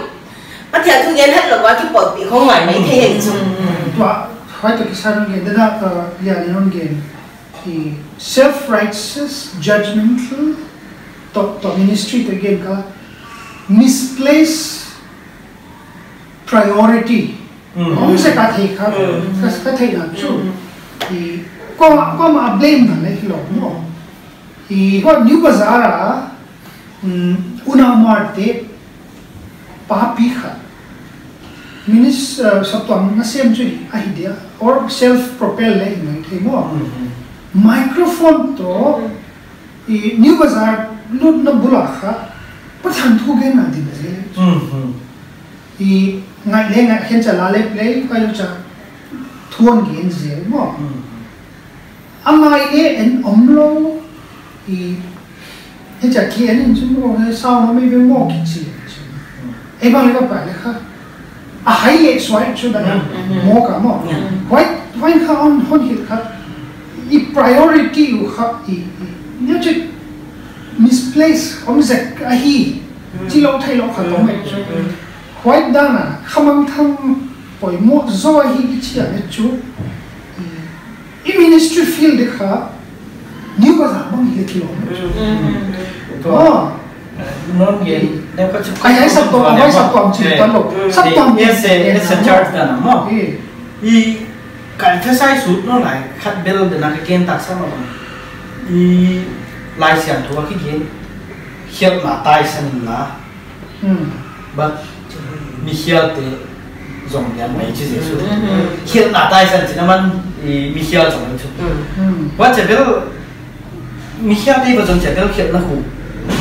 Pathian thu gen hetlou a kipawlpih khong ngai mai thei hi chu. Tua, huai toh kisai hon gen, dana, uh, ya, ni hon gen. I self-righteous, judgmental, toh, toh ministry toh gen kha, misplaced priority. Om se ka thei kha, ka, ka theihna chu. I, ko, ko ma blame na leh hilou maw. I, ko New Bazaar a, um, Una Marte, papi kha. Minis, uh, saptuam nasem chu ahi dia, or self-propel leh hi mai thei maw. Microphone toh, i New Bazaar lutna bul a kha, Pathian thu genna ding zel. I ngai leh ngai khen cha la leh play, kai lou cha thuan gen zel maw. A ngai leh en omlou, i, hichia ki en in chu maw, he sao na mi ve maw kichi. Ei bang leh ka pa leh kha. A hai leh suai chu da. Maw ka maw. Huai, huai kha hon, hon hilh kha. I priority uh kha, i, i, ni chu misplace, om zek ahi. Chilou theilou kha toh mai chu. Huai dan a, khamangthang poimoh zaw hi kichi a leh chu. I, i ministry field kha, New Bazaar bang hi kilou. Tua, oh, non gen, ne ka chu ai, ai saptuam, ai saptuam chi tan lou. Saptuam as a, as a church dan a maw. I, ka emphasize sut nalai khat bel dana ka gen tak sa maw. I, Laisiangthou a kigen, khialhna taisan la. But mikhialte zong lian mai chi Jesu. Khialhna taisan chihna man, i, mikhial zong chu. Huai chapel, mikhialte va zong chapel khialhna khu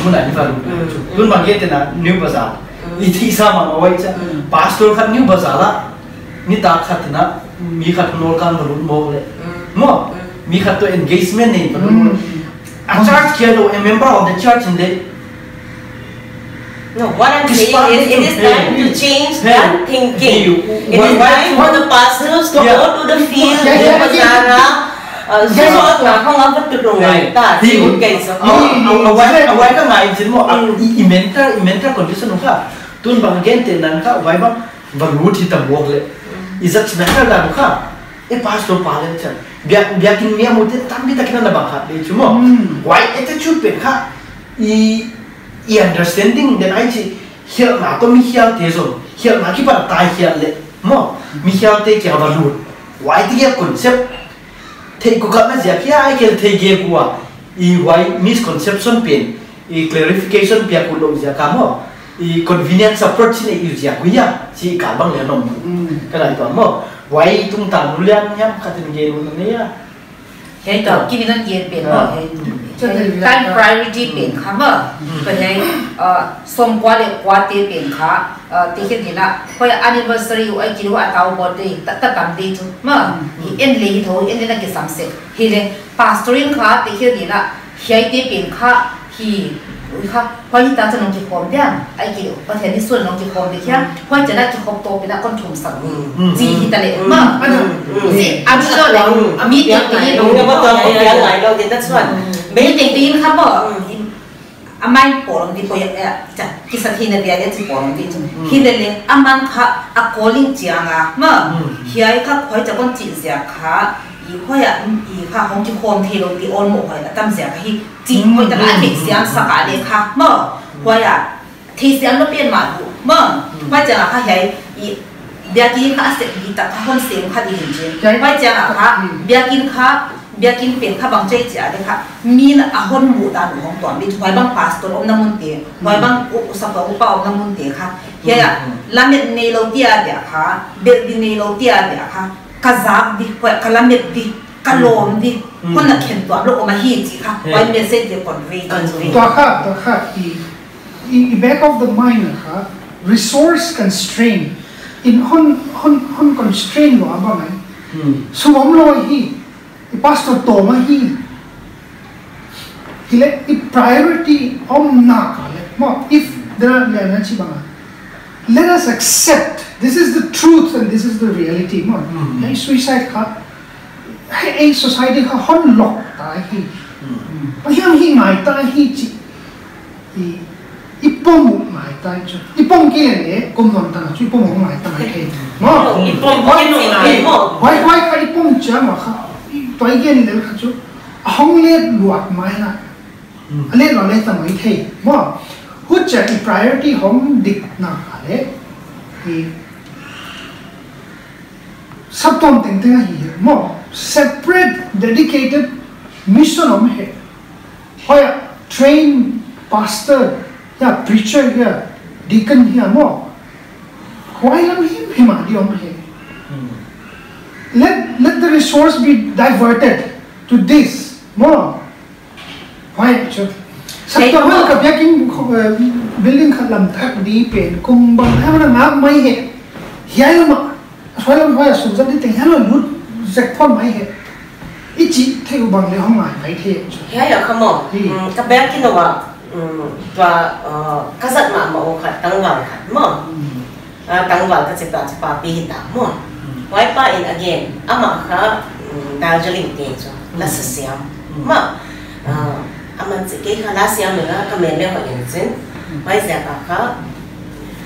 mun a i va lut chu. Tun bang gen tena New Bazaar. I thei sa mah a huai cha. Pastor khat New Bazaar la. Nitak khat tena, mi khat nol kan va lut mawk leh. Maw, mi khat toh engagement nei va lut. A church kia lou, a member of the church in the No, what I'm saying is, it is time to change that thinking. It is time for the pastors to go to the field, New Bazaar, uh, sort na hong apa tu dong ai ta, si un kai so. Awai, awai ka ngai chin maw, i, i mental, i mental condition kha. Tun bang gen tena kha, awai bang, va lut hi ta mawk leh. I zat mental dan kha. E pastor pa leh chan. Biak, biakin mi a mu te tampi tak in ana bang kha leh chu maw. Huai attitude pen kha. I, i understanding den ai chi, khialhna toh mikhialte zong, khialhna kipat a tai khial leh maw, mikhialte kia va lut. Huai ti kia concept, thei ku kap na ziak hia, ai kia thei gige ua, i huai misconception pen, i clarification piak ulou ziak a maw, i convenience approach nei u ziak uh hia, chi ka bang leh nom. Ka lai tuan maw, huai tungtang nu lian hiam khat in gen u na nei a. Hiai toh, kimi nan gen pen maw, hiai. Time priority pen kha maw. Pen hiai, uh, sawmkua leh kuate pen kha, uh, tehkhin dina. Huai anniversary uh ai kiru a tau birthday, ta, ta tam ding chu. Maw, i en leh hi thou, en leh na kisam sek. Hileh, pastor in kha, tehkhin dina. Hiaite pen kha, hi, ui kha, huai hita chan nong kikhawm dia, ai ki, Pathian ni sun nong kikhawm dia khia, huai chan a kikhop toh pen a kon thum sak. Chi hita leh, maw. Si, a mi lo leh, a mi tengteng in. That's what. Mi tengteng in kha maw. A mai pawlawm di poi, eh, cha, kisa thei na dia, eh, chi pawlawm di chu. Hilele, aman kha, a calling chiang a, maw. Hiai kha, huai cha kon chih ziak kha, i huai a, i kha, hong kikhawm theilou di awlmoh huai a tam ziak a hi, chi huai ta a theisiam sak a leh kha, maw. Huai a, theisiam lou pen mah uh, maw. Huai cha kha hiai, i, biakin kha a sep di tak kha hon sem kha di hin chin. Huai cha kha, biakin kha, Biakin pen kha bang chih chia leh kha, mi'n a hon muh dan uh hong tuam di, huai bang pastor omna mun te, huai bang u, u saptuam upa omna mun te kha. Hiai a, lamet neilou dia dia kha, belh di neilou dia dia kha, ka zak di, huai ka lamet di, ka lawm di, hon na khen tuam lou om ahi chi kha, huai message di convey, convey. Tua kha, tua kha, i, i, i back of the mind kha, resource constraint. In hon, hon, hon constraint lou a bang ai. Sum omlou hi, I pastor tawm ahi. Hileh, i priority omna kha leh. Maw, if there are, leh na chi bang a. Let us accept, this is the truth and this is the reality. Maw, hiai suicide kha. Hiai, ei society kha hon lawk ta hi. Pathian hi ngai ta hi chi. I, i pom uh ngai ta hi chu. I pom kei leh kum nuam ta na chu i pom uh ngai ta mai thei. Maw? I pom kei leh ngai. Huai, huai kha i pom chiang a kha. I tuai gen lel kha chu. A hong let luat mai na. A let luat leh ta mai thei. Maw? Huchia i priority hong dik na kha leh. I saptuam tengteng ahi maw, separate dedicated mission om hi. Huai train pastor hia, preacher hia, deacon hia maw. Huai lam himhim a di om hi. Let, let the resource be diverted to this maw. Huai chu. Saptuam huai ka biakin, eh, building khat lam thak di pen kum bang hia na ngak mai hi. Hiai lam a. Huai lam huai a sum zat di teng hiai lam lut zek phot mai hi. I chih theih uh bang leh hong ngai mai thei chu. Hiai a kha maw. Ka biakin a, tua, eh, ka zat mahmah uh khat tangval khat maw. Ah, tangval ka chih ta chu papi hita maw. Huai pa in again, amah kha, mm, Darjeeling te chu, la sa siam. Maw, ah, aman chih kei kha la siam leh ka mel leh hoih in chin. Huaiziak a kha,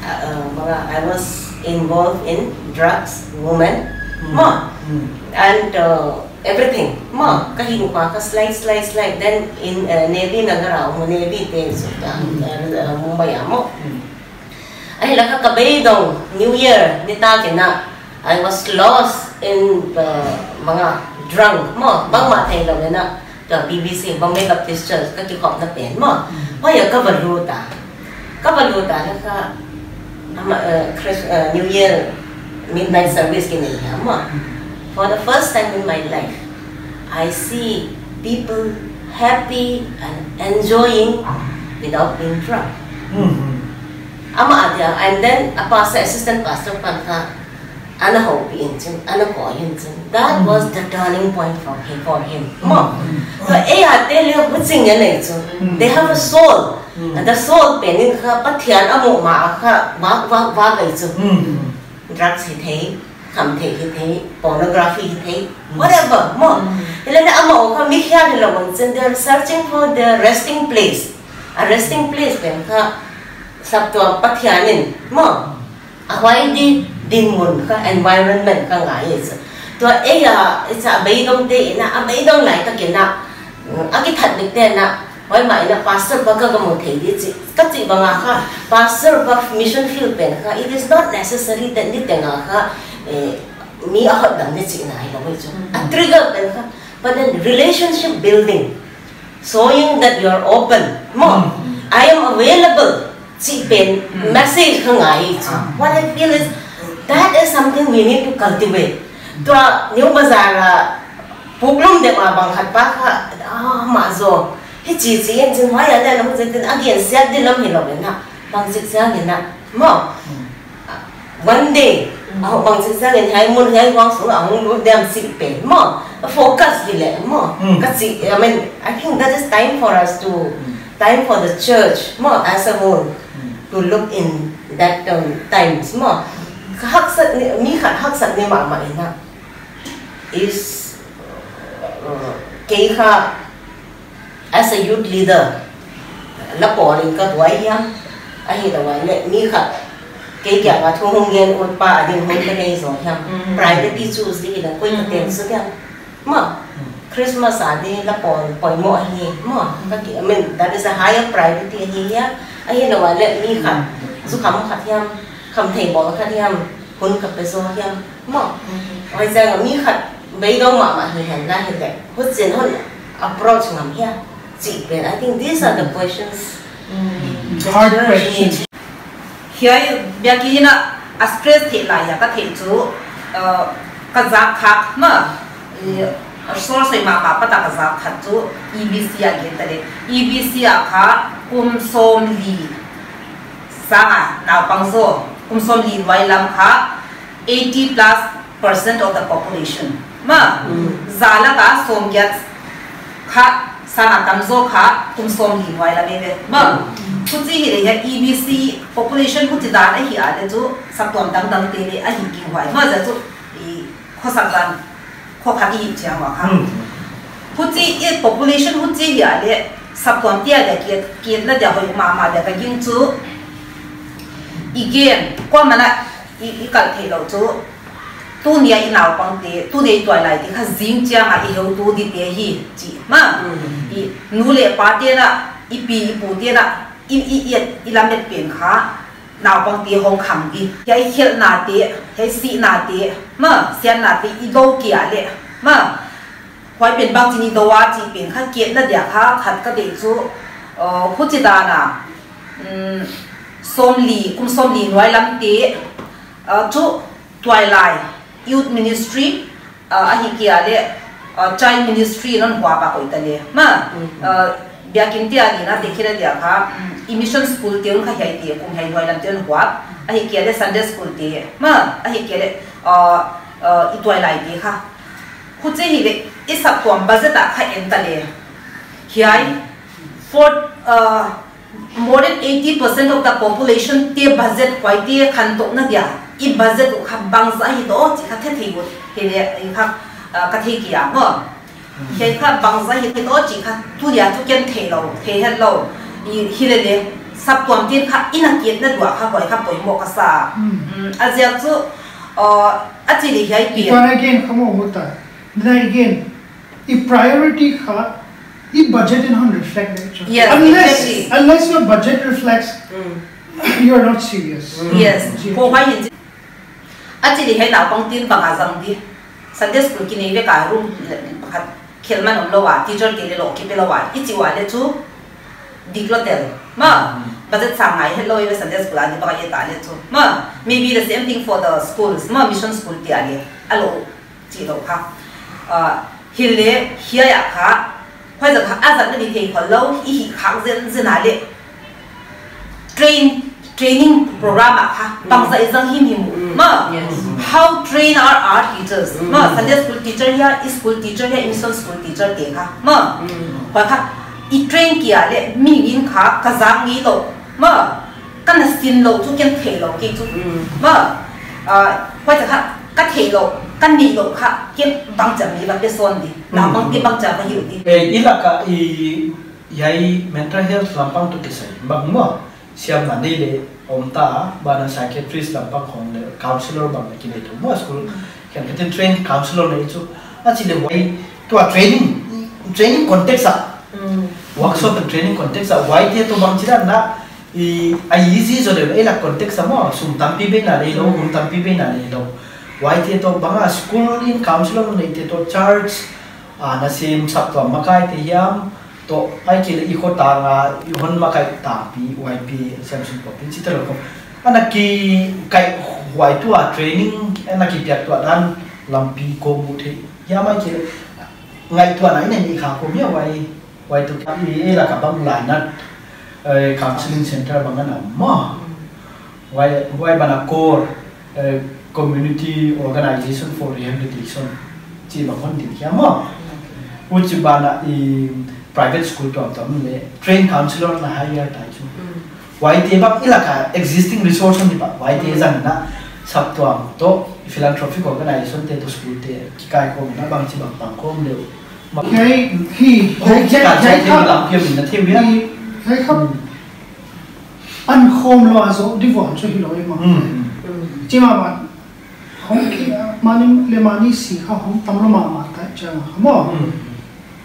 ah, ah, manga, I was involved in drugs, women. Maw, and, uh, everything. Maw, ka hing pa kha slide, slide, slide. Then in, uh, Navy na ka rau, Navy te chu ka, uh, uh, Mumbai a maw. Ahihleh kha ka beidong New Year ni tak in a, I was lost in the manga drunk maw, bangmah theilou in a, the B B C, Bombay Baptist Church, ka kikhopna pen maw. Huai a ka va lut a. Ka va lut a leh kha, ama, eh, Chris-, eh, New Year midnight service ki nei hia maw. For the first time in my life, I see people happy and enjoying without being drunk. Ama a dia, and then a pastor, assistant pastor pan kha, ana houpih in chin, ana koi in chin. That was the turning point for him, for him. Maw. Tua ei a te leh huching a nei chu. They have a soul. And the soul pen in kha Pathian a muh ma a kha vak, vak, vak ei chu. Drugs hi thei, khamtheih hi thei, pornography hi thei, whatever, maw. Hileleh amau kha mi khial hilou in chin, they are searching for their resting place. A resting place pen kha saptuam Pathian in, maw. A huai di, dinmun kha, environment kha ngai ei chu. Tua ei a, ei chu a beidong te in a, a beidong lai tak in a, mm, a kithat dik te in a, huai mah in a pastor pa ka ka mu thei di chih, ka chih bang a kha, pastor pa mission field pen kha, it is not necessary that niteng a kha, eh, mi a hotdam di chihna hilou ei chu. A trigger pen kha, but then relationship building, showing that you are open. Maw, I am available. Chih pen message kha ngai ei chu. What I feel is that is something we need to cultivate. Tua New Bazaar a puklum deuh a bang khat pa kha, ah, mah zaw. Hichi chi in chin huai a leh lam chin a gen siat di lam hilou in a. Bangchik siang in a. Maw. One day, a hong bangchik siang in hiai mun hiai huang sung a hong lut diam chih pen maw. Focus hileh maw. Ka chih, I mean, I think that is time for us to, time for the church maw, as a whole, to look in that, um, times maw. Ka haksat ni, mi khat haksat ni mahmah in a. Is, uh, kei kha as a youth leader, la pawl in ka duai hiam, ahihleh mi khat, kei kiang a thu hong gen ut pa a ding hun ka nei zaw hiam, priority choose di in a koi ka ten suk hiam. Maw, Christmas a di la pawl poimoh ahi, maw, ka ki, I mean, that is a higher priority ahi hiam, ahihleh mi khat, zukham khat hiam, khamthei bawl khat hiam, hun ka pe zaw hiam. Maw, huaiziak a mi khat beidong mahmah hi hen la hileh, huchi'n hon approach ngam hia chih pen. I think these are the questions. Hard questions. Hiai biakin a stress theih lai a ka theih chu, uh, ka zak khak maw, eh, sawlsoi mahmah pat a ka zak khat chu E B C a gen ta leh. E B C a kha kum sawmli sang a naupang zaw, kum sawmli nuai lam kha eighty plus percent of the population. Maw, za lak a sawmgiat kha sang a tam zaw kha kum sawmli nuai lam eive. Maw, huchi hileh hiai E B C population huchi dan ahi a leh chu saptuam dangdang te leh ahi kinghuai. Maw, za chu i khosak dan Kho khat i hih chiang ua kha. Hmm. Huchi i population huchi hia leh saptuam te a dia kiat, kiatna dia hoih mahmah dia ka gingtu. I gen, kuaman a i, i kalh theihlouh chu. Tuni a i naupangte, tuni a i tuailaite kha zing chiang a i heutu dite hi chi. Maw, hmm, i nu leh pate'n a, i pi i pute'n a, i, i, i, i lamet pen kha. Naupangte hong khang di. Hiai khelhnate, hiai sihnate, maw, siatnate i dou kia leh. Maw, huai pen bangchin i dou a chih pen kha kiatna dia kha khat ka deih chu, uh, huchi dan a, um, sawmli, kum sawmli nuai lamte, uh, chu tuailai, youth ministry, uh, ahihkeileh, uh, child ministry in hon huap a koih ta leh. Maw, mm, uh, biakin te a ding a te khe dia kha, um, i mission school te un kha hiaite, kum hiai nuai lamte un huap. Ahihkeileh Sunday school te. Maw, ahihkeileh, uh, uh, i tuailaite kha. Huchi hileh, i saptuam budget a kha en ta leh. Hiai, for, uh, more than eighty percent of the population te budget huaite khantohna dia. I budget uh kha bangzah hi toh chih kha thei thei ut. Hileh, i kha, uh, ka thei kia maw. Hiai kha bangzah hi toh chih kha tu dia tu ken theilou, thei hetlou. I hilele saptuam te'n kha i na kiatna dia kha huai kha poimoh ka sa. Hmm. Hmm, a ziak chu, uh, a chih leh hiai pi. I tuan again kha maw muta. Then again, i priority kha, i budget in hon reflect the actual. Yes, unless, exactly, unless your budget reflects, mm, you are not serious. Mm. Yes. Yes. Ko huai in. A chih leh hiai naupangte'n bang a zang di. Sunday school kinei vek a room khat khelh man omlou a, teacher te leh lou kipe lou a. I chih ua leh chu diklou tel. Maw, mm, budget sang ngai hetlou i Sunday school a di bang a i et a leh chu. Maw, maybe the same thing for the schools. Maw, mission school te a leh. A lou. Chih lou kha. Ah, hileh, hiai a kha. Huai zat kha, a zat na di thei khollou, i hih khak zenzen a leh. Train, training program a kha, mm, bangzah i zang himhim uh. Mm. Maw, yes, how train are our teachers. Mm. Maw, Sunday school teacher hia, i school teacher hia, i mission school teacher te kha. Maw, mm, huai kha, i train kia leh, mi in kha, ka zang ngeilou. Maw, ka na sinlou chu ken theilou kei chu. Mm. Maw, ah, huai kha, ka theilou, ka neihlouh kha, ken bangchi a mi va pe sawn di. Mm. Naupangte bangchi a va hilh di. Eh, i lak a i, hiai mental health lampang toh kisai. Bang maw, siamna nei leh om ta, banah psychiatrist lampang khong leh, counselor bang leh kinei tou maw school. Mm. Khenkhatin train counselor nei chu. A chih leh huai, tua training, training context a. Mm. Workshop and training context a, huaite toh bangchi dan a, i, a easy zaw leh, ei lak context a maw, sum tampi bei na leh lou, mm, hun tampi bei na leh lou. Huaite toh bang a school in counselor neite toh church, a, na sim saptuam makaite hiam, toh, ahihkeileh i khotang a, i hon makai tampi, Y P A, Siamsin Pawlpi, chihte lou khong. A na kikai huai tua training, a na kipiak tua dan lampi ko mu thei. Hiam ahihkeileh, ngaihtuahna i nei kha ko mi a huai. Huai toh kia i, i lak a bang lainat, eh, counseling center bang ana maw. Huai, huai banah CORE, eh, Community Organization for Rehabilitation. Chih bang hon ding kia maw. Huchi banah i private school tuamtuam leh train counselor na hire ta chu. Mm. Huaite bang i lak a existing resource ni bang. Huaite, mm, zang na saptuam toh philanthropic organization te toh school te kikai khawm na bangchi bang pang khawm leh. Hiai, hi, hiai, hiai, hiai kha, lam piam in na thei uh hia? Hi, hiai kha, mm, pan khawm lou a zoh di vual chu hilou i maw. Mm. Chi mahmah, hong ki, mani leh mani si kha hong tam lou mahmah ta chiang a maw. Mm.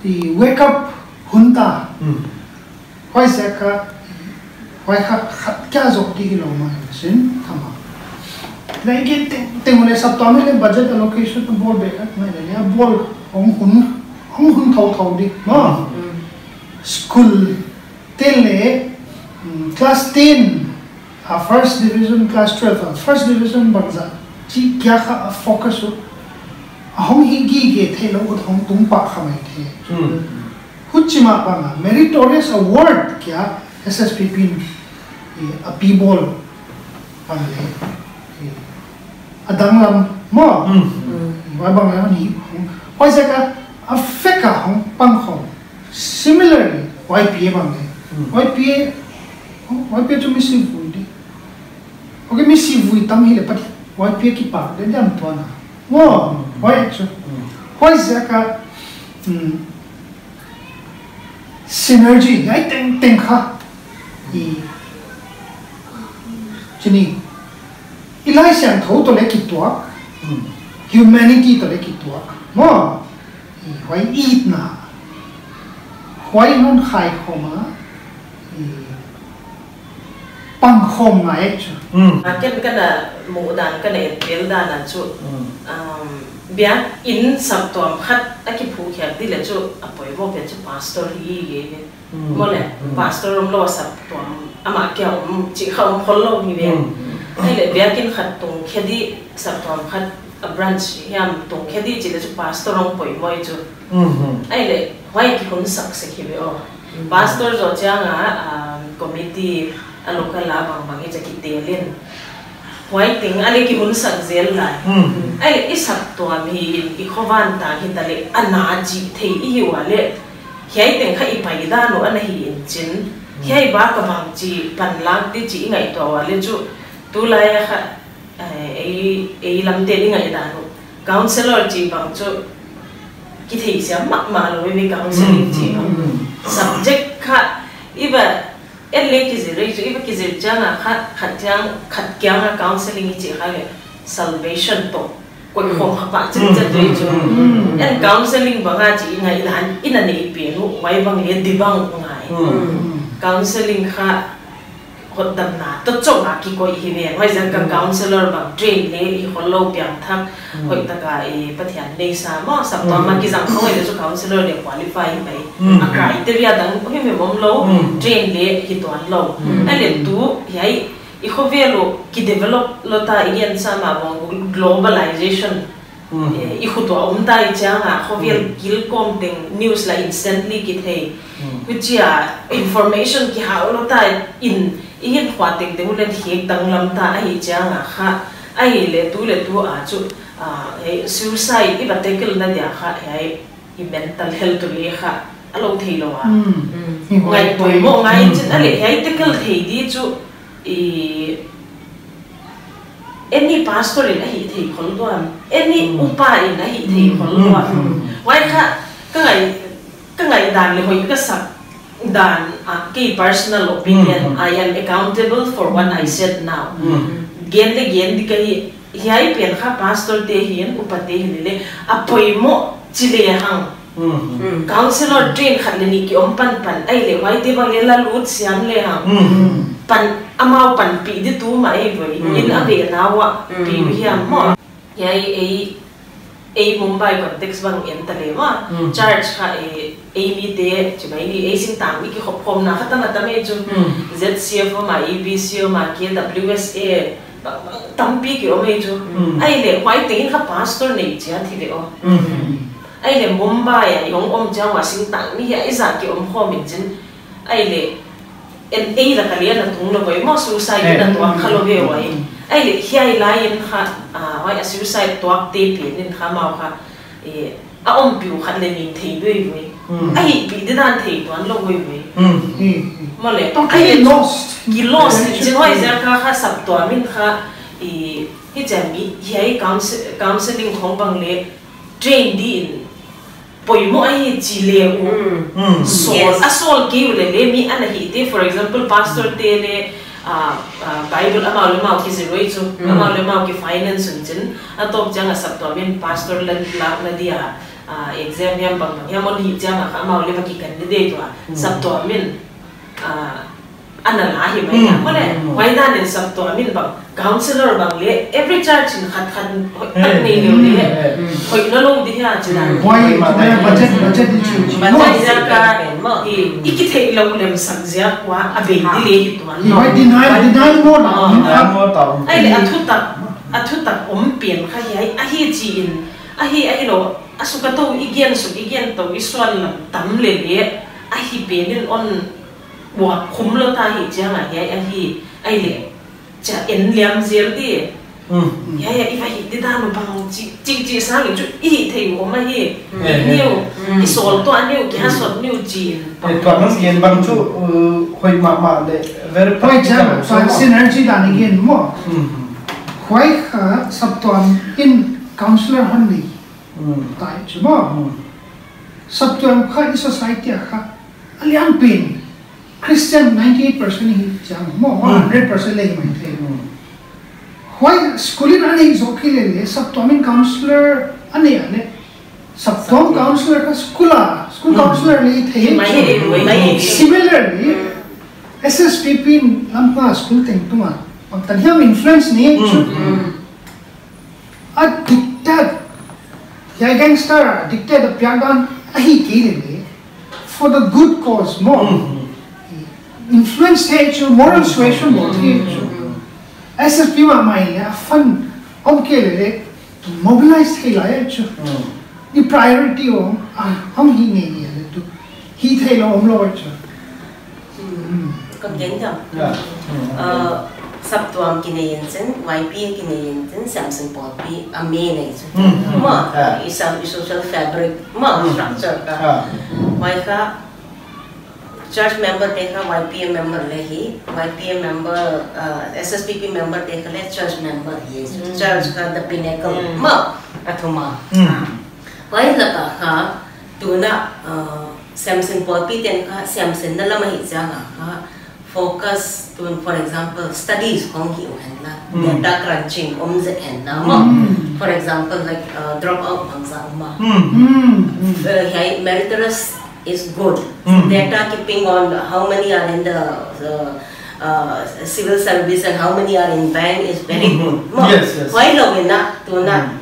I wake up hun ta. Mm. Huai ziak a, huai kha, khat kia zoh di hilou mah sin, kha maw. Leh i gen tengteng leh saptuam leh budget allocation a bawl beh, ngai leh a bawl hong hun, hong hun thouthou di, maw. Mm. School te leh, mm, class ten, a first division, class twelve, a first division bangzah, chih kia kha a focus uh. A hong hih gige theilou ut hong tung pah kha maithei. Mm. Huchi mah bang a, meritorious award kia S S P P in, eh, a pi bawl bang leh, eh, a danglam maw. Mm. Eh, huai bang leh ni, huai ziak a, a fek a hong pang khawm. Similarly, Y P A bang leh. Mm. Y P A, oh, Y P A chu mi si vui di. Okay, mi si vui tam hileh pat Y P A kipak leh diam tuan a. Maw, mm, huai chu. Mm. Huaiziak a, mm, synergy hiai tengteng kha, i, chini, i Laisiangthou toh leh kituak, mm, humanity toh leh kituak maw, i, huai itna, huai hon khaikhawm a, i, pangkhawm ngai chu. Mm. A ken kana muhdan, kana etpel dan a chu, mm, um, biakin saptuam khat a kiphukhiak di leh chu a poimoh pen chu pastor hi hi hi. Mm. Maw leh, mm, pastor omlou a saptuam amah kia om chih kha om khollou hi ve. Mm. Ahihleh biakin khat tungkhe di, saptuam khat a branch hiam tungkhe di chih leh chu pastor hong poimoh hi chu. Mm. Ahihleh huai kihun sak sek hi ve aw. Pastor zoh chiang a, um, committee a local a bangbang i chih kitelin. Huai teng a leh kihun sak zel lai. Mm. Ahihleh i saptuam hi in i khovan tang hita leh a na chih thei i hi ua leh. Hiai teng kha i paidan uh ana hi in chin. Mm. Hiai bang ka bangchi panlak di chih i ngaihtuah ua leh chu tulai a kha Eh, ei, ei lamte ding a i dan uh. Counselor chih bang chu kitheisiam mahmah lou, ei counseling chih bang. Mm, mm, mm. Subject kha, i va, en leh kizir ei chu, i va kizir chiang a kha, khat chiang, khat kiang a counseling i chih kha leh salvation toh koih khawm kha pah chih chih tu ei chu. Mm, mm, mm. En counseling bang a chih i ngaihdan, i na neih pen uh, huai bang leh di bang ngai. Mm. Counseling kha, hotdamna toh chauh a kikoih hi ve. Huaiziak a counselor bang train leh hi khollou, piangthak, mm, hoihtak a i Pathian neisa maw, saptuam a kizang khong ei leh chu counselor leh qualify hi mai. Mm. A criteria dang hi mai omlou, mm, train leh hi tuanlou. Mm. Ahihleh tu, hiai, i khovel uh kidevelop lou ta, i gen sa mah bang globalization. Mm. Eh, i khut ua om ta i chiang a, khovel, mm, kilkawm teng news la instantly kithei. Mm. Huchia information kihau lou ta in, i hinkhua tengteng uh leh hek danglam ta ahi chiang a kha. Ahihleh tu leh tu a chu, ah, eh, suicide i va tackle na dia kha, eh, i mental health uh leh kha a lou theilou a. Mm. Mm. Ngaihpoimoh ngai chin, ahihleh hiai tackle thei di chu, i, any pastor in a hih theih khol tuan, any, mm, upa in a hih theih khol tuan. Mm, mm, mm. Huai kha, ka ngai, ka ngaihdan leh hoih ka sak dan, ah, kei personal opinion, mm, mm, I am accountable for what I said now. Mm. Gen leh gen di ka hi, hiai pen kha pastor te hi'n, upa te hi'n leh, a poimoh chi lehang. Mm. Mm. Counselor train khat leh nih ki om panpan, ahihleh huaite bang leh la lut siam lehang. Mm. Pan, amau panpih di tu mah ei voi. Mm. In a ve na ua, mm, pi hiam maw. Hiai ei, ei Mumbai context bang en ta leh maw. Mm. Church kha ei, ei mite, chi mai ni, ei singtangmi kikhop khawmna kha tam a tam ei chu. Mm. Z C F om a, E B C om a, K W S A, ba, ba, tampi ki om ei chu. Mm. Ahihleh huai tengin kha pastor nei chiat hi ve aw. Mm. Ahihleh Mumbai a i hong om chiang ua singtangmi hiai zah ki om khawm in chin. Ahihleh en ei lak a leh na tung lou voi maw, suicide, eh, na tuak kha lou ve ua. Mm. Ahihleh hiai lai in kha, ah, huai a suicide tuakte pen in kha amau kha, eh, a ompih uh khat leh nih thei di voi. Mm. A hihpih di dan thei tuanlou voi. Mm. Mm. Maw leh. Totally lost. Ki lost. Chin huaiziak a kha saptuam in kha, i, hichia mi, hiai counsel-, counseling khong bang leh train di in poimoh ahi chi leh uh. Mm. Mm. Sawl, yes, a sawl kei uh leh leh mi ana hih te, for example, pastor te leh, ah, ah, Bible amau leh amau kizir uh ei chu, mm, amau leh amau ki finance un chin, a tawp chiang a saptuam in pastor lak, lakna dia, ah, exam hiam bangbang hiam hon hih chiang a kha amau leh va ki candidate ua, mm, saptuam in, ah, ana la hi mai a. Mm, maw leh, mm, huai dan in saptuam in bang, counselor bang leh, every church in khat khat hoih tak, mm, nei leh, mm, leh, mm, hoih lou di hia chi dan. Mm. Huai, huai budget, budget di chi, chi. Budget, huaiziak a, maw, i, i kitheihlouh lemsak ziak ua, a bei di leh hi tuanlou. Huai deny, deny maw na. Ah. Deny maw ta. Ahihleh a thutak, a thutak om pen kha hiai, ahi chi in, ahi, ahilou, a suk a tou i gen suk, i gen tou i suan lam tam leh leh, ahi pen in hon buak khum lou ta hi chiang a hiai ahi, ahihleh. Chia en liam zel di. Mm. Hiai, hiai, i va hih di dan uh bang chi, chi, chi sang in chu i hih theih uh om ahi. Mm. Niu, mm, i sawl tuah niu, ki hasot niu chi in. Eh, tua nang gen bang chu, uh, hoih mahmah leh, very practical. Huai chiang, so, synergy dan i gen maw. Mm. Huai kha saptuam in counselor hon nei. Tai chu maw. Saptuam kha i society a kha a lian pen Christian ninety eight percent hi chiang maw, one hundred percent leh hi maithei. Huai school in a neih zoh kei leh leh saptuam in counselor a neih a leh, saptuam counselor kha school a, school counselor leh thei hi mai chu. Mai hi. Similarly, S S P P in Lamka school teng tunga bangtan hiam influence nei chu. A dictate, hiai gangster a dictate a piak dan ahi kei leh leh, for the good cause maw. Influence thei chu, moral suasion bawl thei chu. S S P mahmah in leh a fund om kei leh leh, mobilize thei lai chu. I priority om, ah, om hi ngei ngei leh tu. Hi thei lou om lou chu. Kon gen diam. Saptuam kinei in chin, Y P A kinei in chin, Samson Pawlpi a main nei chu. Maw, i sa-, i social fabric, maw, structure kha. Huai kha, church member te kha Y P A member leh hi, Y P A member, S S P P member te kha leh church member hi. Church kha the pinnacle, maw, a thumna. Huai laka kha, tuna, Samson Pawlpi ten kha, Samson na lam ahi chiang a kha, focus tun, for example, studies khong hi uh hen la, data crunching om zek hen la maw. For example, like, drop out bangzah om a. Hiai meritorious is good. Data keeping on how many are in the, the civil service and how many are in bank is very good. Maw, huai lou in a, tuna,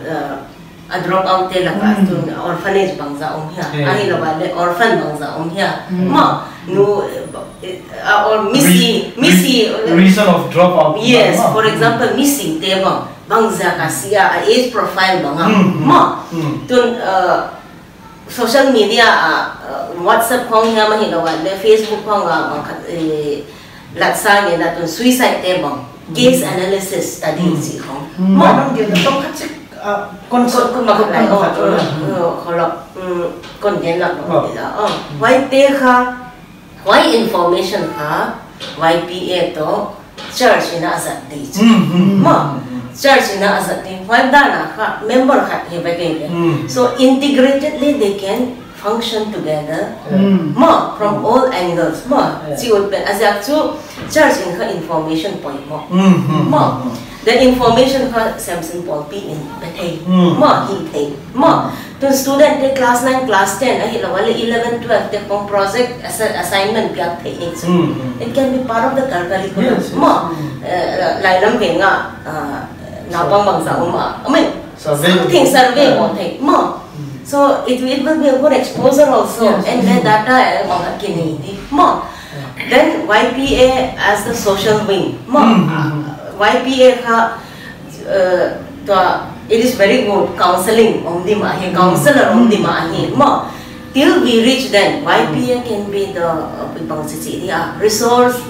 a drop out te laka tun orphanage bangzah om hia. Ahilou leh orphan bangzah om hia. Maw, nu, or misi, misi. Reason of drop out. Yes, for example, misi te bang, bangzah ka si a, age profile bang a. Maw, tun, social media a, WhatsApp khong hia, ahilou leh Facebook khong a bang khat, latsa ngen a tun suicide te bang. Case analysis study chi khong. Maw, nang gen tong khat chik, kon kon kon kon khat, kon gen lak. Huai te kha, huai information kha, Y P A toh church in a zat di chi. Maw, church in a zat di. Huai dan a kha, member khat hi ve kei ve. So integratedly they can function together. Maw, from all angles. Maw, chi ut pen a ziak chu church in kha information poimoh. Maw, the information kha Samson Pawlpi in pe thei. Maw, hi thei. Maw, tun student te class nine, class ten, ahilou leh eleven, twelve te khong project, assignment piak thei hi chu. It can be part of the curriculum. Maw, lai lam veng a, naupang bangzah om a, I mean, something survey bawl thei. Maw, so it, it will be a good exposure also. And then data, bang khat kinei di. Maw, then Y P A as the social wing. Maw, Y P A kha, tua, it is very good counseling om di mah hi, counselor om di mah hi. Maw, till we reach then, Y P A can be the, bangchi chi di a, resource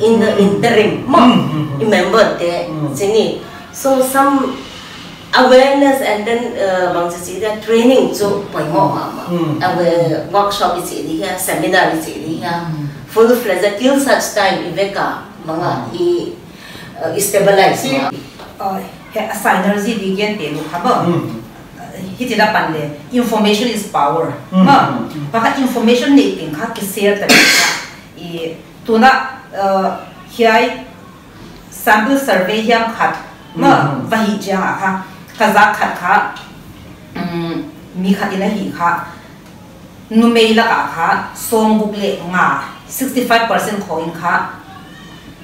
in the interim. Maw, i member te chi ni. So some awareness and then, bang chi chi dia training chu poimoh mahmah. Aware workshop i chi di hia, seminar i chi di hia. Full fledged till such time i vek a bang a i, i stabilize. Hi a synergy di gen te nu kha ba. Hi ti da pan le, information is power. Maw, pakhat information nei teng kha ki share ta kha. I tuna, hiai sample survey hiam khat, maw, va hih chiang a kha, ka zak khat kha, mi khat in a hih kha, numei laka kha, sawmguk leh nga, sixty five percent khong in kha,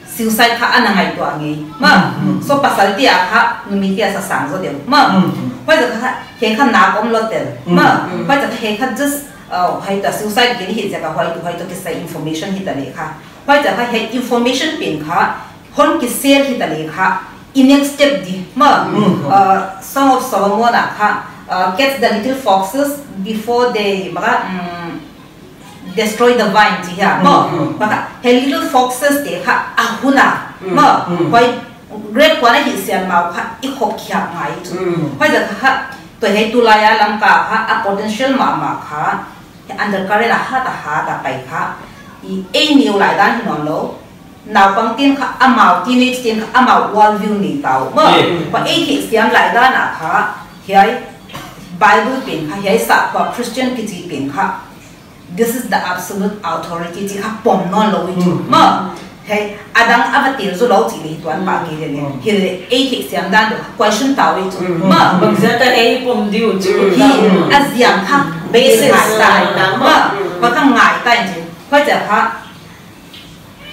suicide kha ana ngaihtuah ngei. Maw, so pasal te a kha, numei te a sa sang zaw deuh. Maw, huai zah kha, hiai kha nak om lou tel. Maw, huai zah kha hiai kha just, huai toh suicide gen hi zah kha huai toh, huai toh kisai information hi ta le kha. Huai zah kha hiai information pen kha, hon ki share hi ta le kha, i next step di, maw, Song of Solomon a kha, catch the little foxes before they, bang a, destroy the vine chi hia, maw, bang a, hiai little foxes te kha, a hun a, maw, huai grape kuan a hih sian mau kha, i khop khiak ngai chu. Huai zah kha, tua hiai tulai a Lamka kha, a potential mahmah kha, undercurrent a hat a hat a pai kha, i ei neu lai dan hi nawn lou, naupang ten kha amau, teenage ten kha amau world view nei ta uh. Maw, pa ei theih siam lai dan a kha, hiai, Bible pen kha, hiai sakhuam Christian kichi pen kha, this is the absolute authority chih kha pom nawnlou i chu. Hmm. Maw, hiai, adang a va tel zou lou chih leh tuan pah kei lele. Hmm. Hileh, ei theih siam dan deuh kha question ta i chu. Hmm. Maw. Bangziak a ei pom diu chu. Hi, a ziak kha, basis ta. Maw, va ka ngai ta i chu. Huai ziak kha,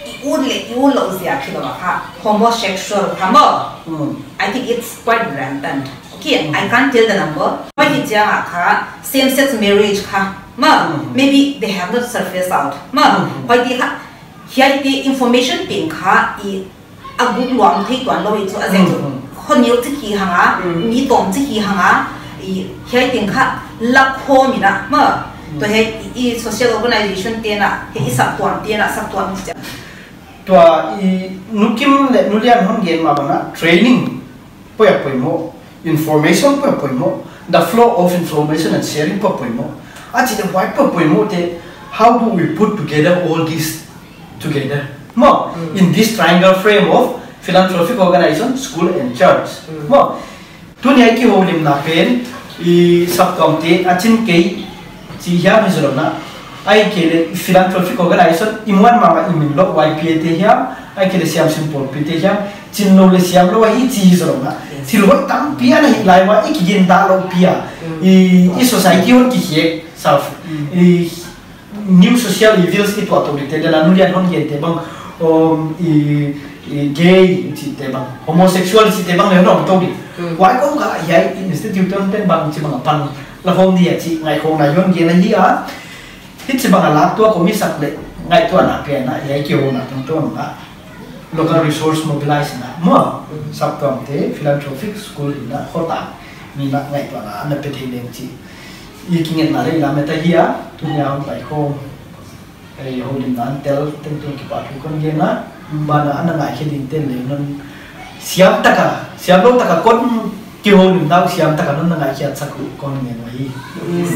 i ut leh i utlou ziak hilou a kha, homosexual kha maw. Hmm. I think it's quite rampant. Okay, I can't tell the number. Huai hi chiang a kha, same-sex marriage kha maw. Hmm. Maybe they have not surfaced out. Maw, hmm, huaite kha, hiaite information pen kha, i a guk luang thei tuanlou i chu a ziak chu. Hmm, hmm. Khoneu chih hi hang a, hmm, mi tawm chih hi hang a, i hiai teng kha lakhawm in a maw. Hmm. Tua hiai i, i social organization te'n a, hiai i saptuam te'n a, saptuam chih. Tua i Nu Kim leh Nu Lian hon gen mah bang a training poi a poimoh, information poi a poimoh, the flow of information and sharing poi a poimoh. A chih leh huai poi a poimoh te, how do we put together all this together? Maw, mm, in this triangle frame of philanthropic organization, school and church. Mm. Maw, tuni a i kihoulimna pen, i saptuamte a chin kei chih hiam hi zaw lou in a. Ahihkeileh philanthropic organization i muan mahmah i min lou Y P A te hiam, ahihkeileh siamsin pawlpite hiam, chinlou leh siamlou ahi chih hi zaw lou in a. Yes. Thil hoih tampi ana hih lai ua i kigindahlou pi a. Mm. I, i society hon kikhek sa. Mm. I, new social evils i tuah tou dingte, dan a Nu Lian hon gente bang, um, i, i gay chihte bang, homosexual chihte bang leng hon om tou ding. Mm. Huai kong kha hiai institute te'n bangchibang a pan la hong dia chih ngaihkhiakna hon gen ahi a. Hichibang a lak tuak om i sak leh ngaihtuahna piakna hiai kihouna tungtawn a local resource mobilize na maw, mm, saptuamte, philanthropic school in a, khota mi na ngaihtuahna ana pe thei leng chih i kingetna leh i lamet ahi a, tuni a hon pai khawm, ei houlimna a tel tengteng kipahthu kon gen a, mm, ban a ana ngaikhe dingte'n leng non siam tak a, siamlou tak a kon kihoulimna uh siam tak a non na ngaihkhiat sak uh kon ngen uhi. Yes.